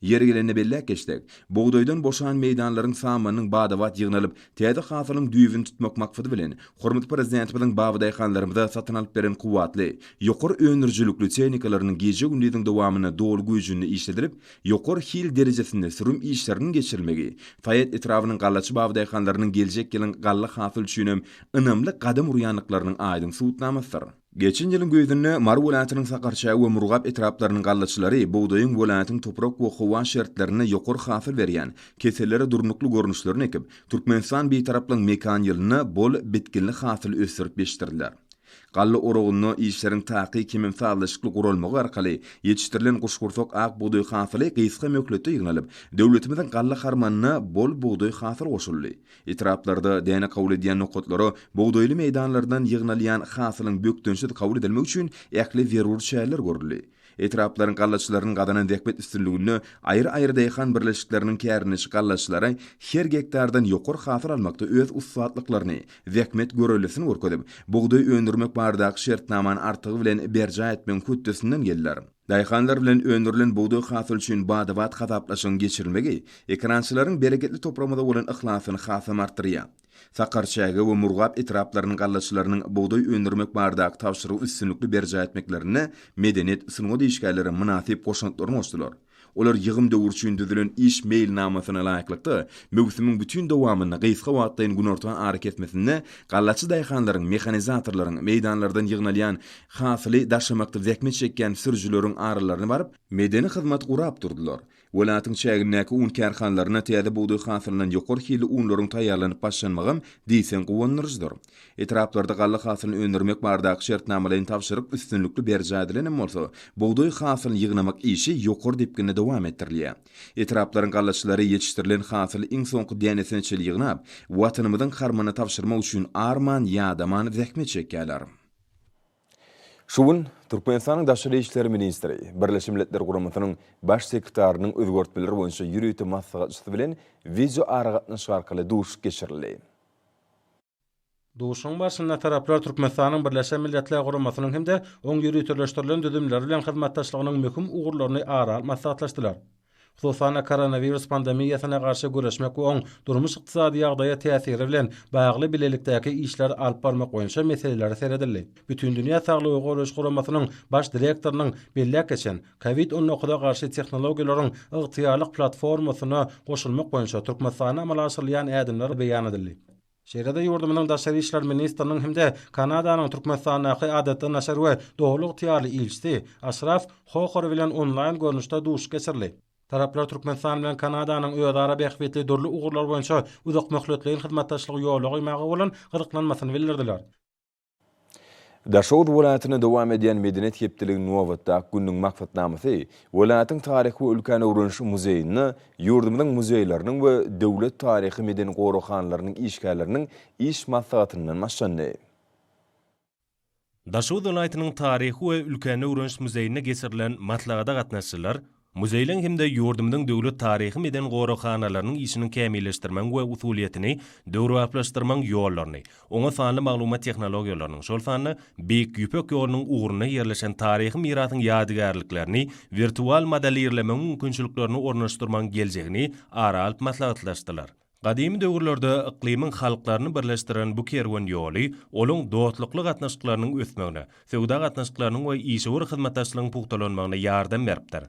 Ýeri gelende belläp geçsek, bugdaýdan boşan meýdanlaryň samanynyň bada-bat ýygnalyp, täze hasylyň düýbüni tutmak maksady bilen, hormatly Prezidentimiziň babadaýhanlarymyza satyn alyp beren kuwwatly, ýokary öndürijilikli tehnikalarynyň gije-gündiziň dowamynda doly güýjünde işledilip, Ýokary hil derejesinde sürüm işleriniň geçirilmegi Saýat etrabynyň gallaçy babadaýhanlarynyň geljek ýylyň galla hasyly üçinem ynamly gadam urýandyklarynyň aýdyň subutnamasydyr. Geçen ýylyň güýzünde Mary welaýatynyň Sakarçäge we Murgap etraplarynyň gallaçylary bugdaýyň welaýatyň toprak we howa şertlerinde ýokary hasyl berýän, kesellere durnukly görnüşlerini ekip, Türkmenistan Bitaraplygyň mekan ýylynda bol bitginli hasyly ösdürip ýetişdirdiler. Galla oragynda işleriň takyk hemem sazlaşykly guralmagy arkaly ýetişdirilen guşgursak ak bugdaý hasyly gysga möhletde ýygnalyp, döwletimiziň galla harmanyna bol bugdaý hasyly goşuldy. Etraplarda däne kabul edýän nokatlara bugdaýly meýdanlardan ýygnalýan hasylyň bökdençsiz kabul edilmegi üçin ähli zerur çäreler görüldi. Etraplaryň gallaçylarynyň gazanan zähmet üstünliginde aýry-aýry daýhan birleşikleriniň kärendeçi gallaçylary her gektardan ýokary hasyl almakda öz ussatlyklaryny, zähmet göreldesini görkezip, bugdaý öndürmek baradaky şertnamany artygy bilen berjaý etmegiň hötdesinden geldiler. Daýhanlar bilen öndürilen bugdaý hasyly üçin bada-bat hasaplaşygyň geçirilmegi ekerançylaryň bereketli topragymyza bolan yhlasyny hasam artdyrýar. Sakarçäge we Murgap etraplarynyň gallaçylarynyň bugdaý öndürmek baradaky tabşyrygy üstünlikli berjaý etmeklerinde medeniýet, sungat işgärleri mynasyp goşantlaryny goşdular. Olar ýygym döwri üçin düzülen iş meýilnamasyna laýyklykda, möwsümiň bütin dowamynda gysga wagtlaýyn günortan arakesmesinde gallaçy daýhanlaryň, mehanizatorlaryň, meýdanlardan ýygnalýan hasyly daşamakda zähmet çekýän sürüjileriň aralaryna baryp, medeni hyzmat gurap durdular. Welaýatyň çägindäki un kärhanalarynda täze bugdaý hasylyndan ýokary hilli unlaryň taýýarlanyp başlanmagam diýseň guwandyryjydyr. Etraplarda galla hasylyny öndürmek baradaky şertnamalaýyn tabşyryk üstünlikli berjaý edilenem bolsa, bugdaý hasylyny ýygnamak işi ýokary depginde dowam etdirilýär. Etraplaryň gallaçylary ýetişdirilen hasyly iň soňky dänesine çenli ýygnap, Watanymyzyň harmanyna tabşyrmak üçin arman-ýadaman zähmet çekýärler. Şu gün Türkmenistanyň Daşary işler ministri, Birleşen Milletler Guramasynyň Baş sekretarynyň özgertmeler boýunça ýörite maslahatçysy bilen wideoaragatnaşyk arkaly duşuşyk geçirildi. Duşuşygyň barşynda taraplar Türkmenistanyň Birleşen Milletler Guramasynyň hem-de oň ýöriteleşdirilen düzümleri bilen hyzmatdaşlygynyň möhüm ugurlaryny ara alyp maslahatlaşdylar. Hususan-da, koronawirus pandemiýasyna garşy göreşmek we oň durmuş-ykdysady ýagdaýa täsiri bilen bagly bilelikdäki işleri alyp barmak boýunça meselelere seredildi. Bütindünýä Saglygy Goraýyş Guramasynyň Baş direktorynyň belläp geçen Covid on dokuza garşy tehnologiýalaryň ygtyýarlyk platformasyna goşulmak boýunça Türkmenistanda amala aşyrylýan ädimler beýan edildi. Şeýle-de ýurdumyzyň daşary işler ministriniň hem-de Kanadanyň Türkmenistandaky Adatdan daşary we Doly ygtyýarly ilçisi Aşraf Hohar bilen onlaýn görnüşde duşuşyk geçirildi. Taraplar Türkmenistan bilen Kanadanyň özara bähbitli dürli ugurlar boýunça uzakmöhletleýin hyzmatdaşlygy ýola goýmaga bolan gyzyklanmasyny bildirdiler. Daşoguz welaýatynda dowam edýän Medeniýet hepdeliginiň nobatdaky gününiň maksatnamasy welaýatyň Taryhy we ülkäni öwreniş muzeýinde ýurdumyzyň muzeýleriniň we döwlet taryhy-medeni goraghanalarynyň işgärleriniň iş maslahatyndan başlandy. Daşoguz welaýatynyň Taryhy we ülkäni öwreniş muzeýinde geçirilen maslahata gatnaşyjylar Muzeýleň hem-de ýurdumyzyň döwlet taryhy-medeni goraghanalarynyň işiniň kämilleşdirmegiň we usulyýetini döwrebaplaşdyrmagyň ýollaryny, oňa sanly maglumat tehnologiýalarynyň, şol sanda Beýik Ýüpek ýolunyň ugrunda ýerleşen taryhy mirasyň ýadygärliklerini wirtual modelirlemegiň mümkinçiliklerini ornaşdyrmagyň geljegini ara alyp maslahatlaşdylar. Gadymy döwürlerde yklymyň halklaryny birleşdiren bu kerwen ýoly olaň dostlukly gatnaşyklarynyň ösmegine, söwda gatnaşyklarynyň we işewür hyzmatdaşlygyň pugtalanmagyna ýardam beripdir.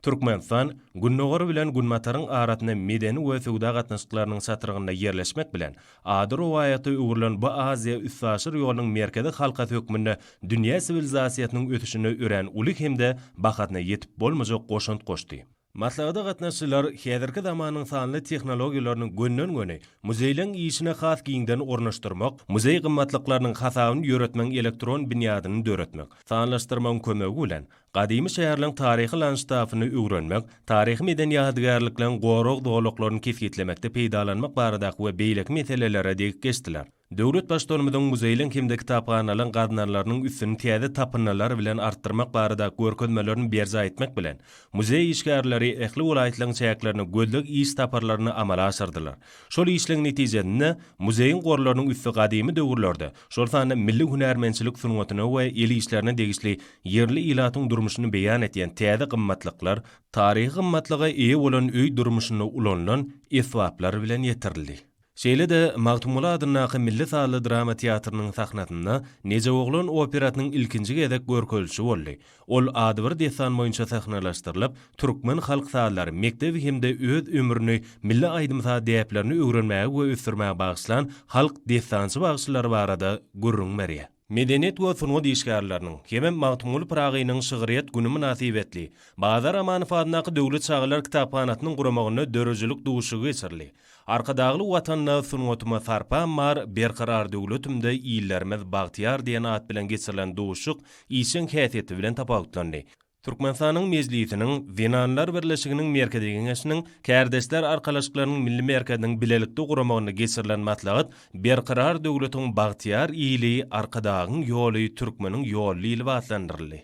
Türkmenistan Gündogar bilen Günbataryň arasynda medeni we söwda gatnaşyklarynyň çatrygynda ýerleşmek bilen, ady rowaýata öwrülen bu Aziýa üstaşyr ýolunyň merkezi halkasy hökmünde dünýä siwilizasiýasynyň ösüşine örän uly hem-de bahasyna ýetip bolmajak goşant goşdy. Maslahata gatnaşyjylar häzirki zamanyň sanly tehnologiýalaryny gönden-göni muzeýleň işine has giňden ornaşdyrmak, muzeý gymmatlyklarynyň hasabyny ýöretmegiň elektron binýadyny döretmek, sanlaşdyrmagyň kömegi bilen, gadymy şäherleň taryhy landştafyny öwrenmek, taryhy-medeni ýadygärlikleň gorag zolaklaryny kesgitlemekde peýdalanmak baradaky we beýleki meselelere degip geçdiler. Döwlet Baştutanymyzyň muzeýleň hem-de kitaphanalaryň gaznalarynyň üstüni täze tapyndylar bilen artdyrmak barada görkezmelerini berjaý etmek bilen, muzeý işgärleri ähli welaýatlaryň çäklerinde gözleg iş saparlaryny amala aşyrdylar. Şol işleň netijesinde, muzeýiň gorlarynyň üsti gadymy döwürlerde, şol sanda milli hünärmentçilik sungatyna we el işlerine degişli ýerli ilatyň durmuşyny beýan edýän täze gymmatlyklar, taryhy gymmatlyga eýe bolan öý durmuşynda ulanylan esbaplar bilen ýetirildi. Şeýle-de Magtymguly adyndaky milli sazly drama teatrynyň sahnasynda Nejeboglan operasynyň ilkinji gezek görkezilişi boldy. Ol adybir dessan boýunça sahnalaşdyrylyp, türkmen halk sazlary mekdebi hem-de öz ömrüni milli aýdym-saz däplerini öwrenmäge we ösdürmäge bagyşlan halk dessançy bagşylary barada gürrüň berýär. Medeniýet we sungat işgärleriniň hemem Magtymguly Pyragynyň şygryýet güni mynasybetli Bazar Amanow adyndaky Döwlet çagalar kitaphanasynyň guramagynda döredijilik duşuşygy geçirildi. Arkadagly Watanda sungatyma sarpam bar, Berkarar döwletimde illerimiz bagtyýar diýen at bilen geçirilen duşuşyk işjeň häsiýeti bilen tapawutlandy. Türkmenistanyň Mejlisiniň, Zenanlar birleşiginiň Merkezi Geňeşiniň, Kärdeşler arkalaşyklarynyň Milli merkeziniň bilelikde guramagynda geçirilen maslahat Berkarar döwletiň bagtyýar ili, Arkadagyň ýoly, türkmeniň ýoly diýlip atlandyryldy.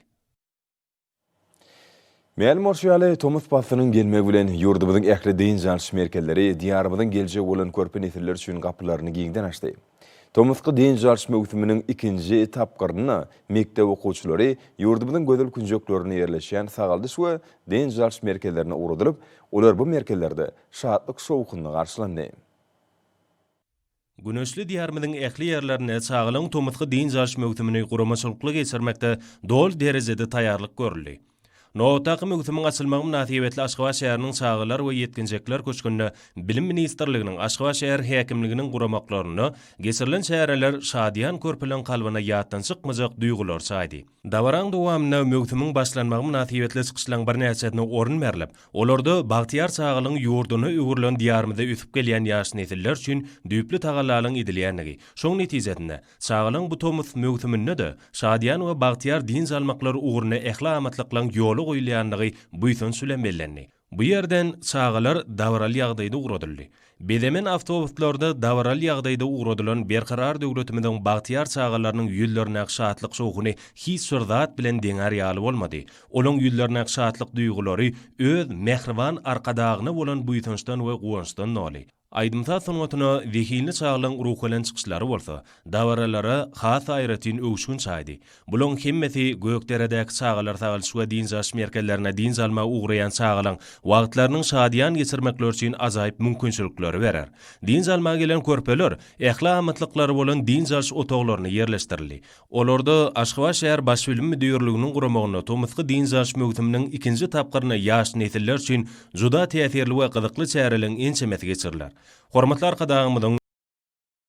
Mälim bolşy ýaly, tomus paslynyň gelmegi bilen ýurdumyzyň ähli dynç alyş merkezleri Diýarymyzyň geljegi bolan körpe nesiller üçin gapylaryny giňden açdy. Tomusky dynç alyş möwsüminiň ikinji tapgyrynda mekdep okuwçylary ýurdumyzyň gözel künjeklerinde ýerleşýän sagaldyş we dynç alyş merkezlerine ugradylyp, olar bu merkezlerde şatlyk-şowhunly garşylandy. Güneşli Diýarymyzyň ähli ýerlerinde çagalaryň tomusky dynç alyş möwsümini guramaçylykly geçirmekde doly derejede taýýarlyk görüldi. Nobatdaky möwsümiň açylmagy mynasybetli Aşgabat şäheriniň Çagalar we ýetginjekler köşgünde Bilim ministrliginiň, Aşgabat şäher häkimliginiň guramaklarynda geçirilen çäreler şadyýan körpeleriň kalbyna ýatdan çykmajak duýgulary çaýdy. Dabaraň dowamynda möwsümiň başlanmagy mynasybetli çykyşlaryň birnäçesine orun berlip, olarda bagtyýar çagalygyň ýurduna öwrülen Diýarymyzda ösüp gelýän ýaş nesiller üçin düýpli tagallalaryň edilýändigi, şoň netijesinde, çagalaryň bu tomus möwsüminde-de şadyýan we bagtyýar dynç almaklary ugrunda ähli amatlyklaryň ýola goýulýandygy buýsanç bilen bellendi. Bu ýerden çagalar dabaraly ýagdaýda ugradyldy. Bezemen awtobuslarda dabaraly ýagdaýda ugradylan Berkarar döwletimiziň bagtyýar çagalarynyň ýüzlerindäki şatlyk-şowhuny hiç bir zat bilen deňär ýaly bolmady. Olaň ýüzlerindäki şatlyk duýgulary öz mähriban Arkadagyna bolan buýsançdan we guwançdan doly. Aýdym-saz sungatyna zehinli çagalaň ruhubelent çykyşlary bolsa, dabaralara has aýratyn öwüşgin çaýdy. Bulaň hemmesi Gökderedäki çagalar sagaldyş we dynç alyş merkezlerine dynç almaga ugraýan çagalaň wagtlarynyň şadyýan geçirmekleri üçin ajaýyp mümkinçilikleri berer. Dynç almaga gelen körpeler ähli amatlyklary bolan dynç alyş otaglaryna ýerleşdirildi. Olarda Aşgabat şäher Baş bilim müdirliginiň guramagynda tomusky dynç alyş möwsüminiň ikinji tapgyrynda ýaş nesiller üçin juda täsirli we gyzykly çäreleriň ençemesi geçiriler. Hormatly Arkadagymyzyň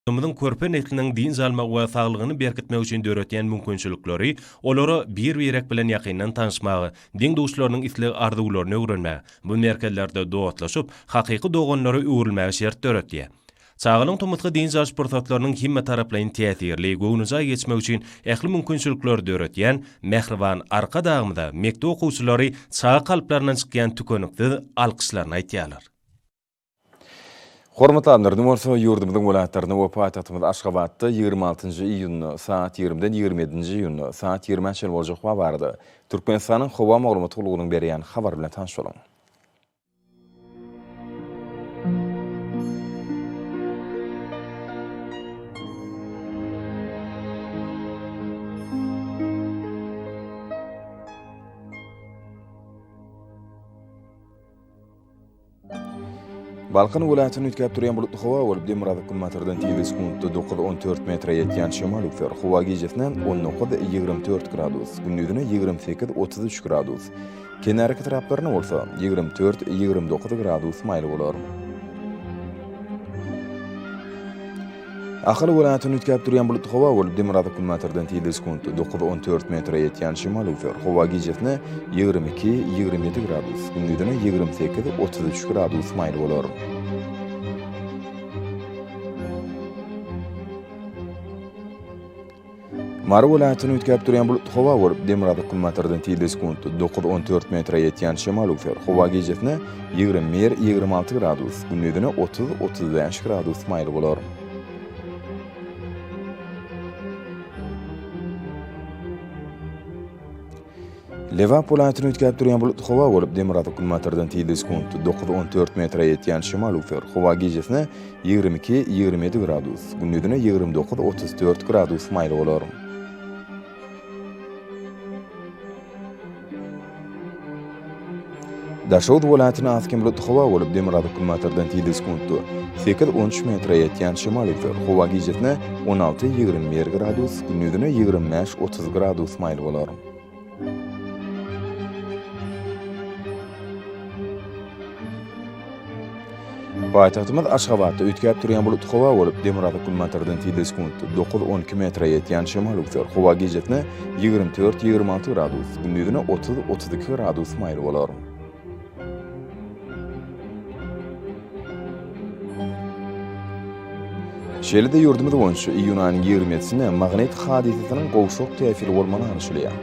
ýurdumyzyň körpe nesliniň dynç almagy we saglygyny berkitmegi üçin döretýän mümkinçilikleri olara bir-birek bilen ýakyndan tanyşmaga, deň-duşlarynyň isleg-arzuwlaryny öwrenmäge, bu merkezlerde dostlaşyp, hakyky doganlara öwrülmäge şert döretýär. Çagalaryň tomusky dynç alyş pursatlarynyň hemmetaraplaýyn täsirli, göwnejaý geçmegi üçin ähli mümkinçilikleri döretýän mähriban Arkadagymyza mekdep okuwçylary çaga kalplaryndan çykýan tükeniksiz alkyşlaryny aýtýarlar. Hormatly adamlar, indi bolsa ýurdumyzyň welaýatlarynda we paýtagtymyz Aşgabatda 26 nji iýunda sagat 20-den 27 nji iýunda sagat 20-ä çenli boljak howa barada Türkmenistanyň Howa maglumat gullugynyň berýän habary bilen tanyş boluň. Balkan welaýatynda üýtgäp durýan bulutly howa bolup, demirgazyk-günbatardan tizligi sekuntda 9-14 metre ýetýän şemal öwser. Howa gijesine 19-24 gradus, gündizine 28-33 gradus. Kenarýaka etraplarynda bolsa 24, 29 gradus maýyl bolar. Ahal welaýatynda üýtgäp durýan bulutly howa bolup, demirgazyk-günbatardan tizligi sekuntda 9-14 metre ýetýän şemal öwser. Howa gijesine 22, 27 gradus, gündizine 28, 33 gradus maýyl bolar. Mary welaýatynda üýtgäp durýan bulutly howa bolup, demirgazyk-günbatardan tizligi sekuntda 9-14 metre ýetýän şemal öwser. Howa gijesine 21, 26 gradus, gündizine 30, 35 gradus maýyl bolar. Lebap welaýatynda üýtgäp durýan bulutly howa bolup, demirgazyk-günbatardan tizligi sekuntda 9-14 metre ýetýän şemal öwser. Howa gijesine 22, 27 gradus, gündizine 29, 34 gradus maýyl bolar. Daşoguz welaýatynda az-kem bulutly howa bolup, demirgazyk-günbatardan tizligi sekuntda 8-13 metre ýetýän şemal öwser. Howa gijesine 16, 21 gradus, gündizine 25, 30 gradus maýyl bolar. Paýtagtymyz Aşgabatda üýtgäp durýan bulutly howa bolup, demirgazyk-günbatardan tizligi sekuntda 9-12 metre ýetýän şemal öwser. Howa gijesine 24-26 gradus, gündizine 30-32 gradus maýyl bolar. Şeýle-de ýurdumyz boýunça iýun aýynyň 27-sinde magnit hadysasynyň gowşak täsiri bolmagyna garaşylýar.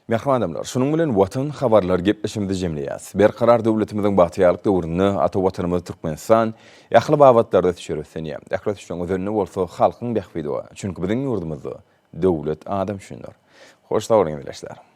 Mähriban adamlar, şunuň bilen Watan habarlar gepleşigimizi jemleýäris. Berkarar döwletimiziň bagtyýarlyk döwründe ata Watanymyz Türkmenistan ähli babatlarda ösüşer ösdünýär. Ähli ösüşleriň özeninde bolsa halkyň bähbidi bar. Çünki biziň ýurdumyzda döwlet adam üçindir. Hoş sag boluň ildeşler.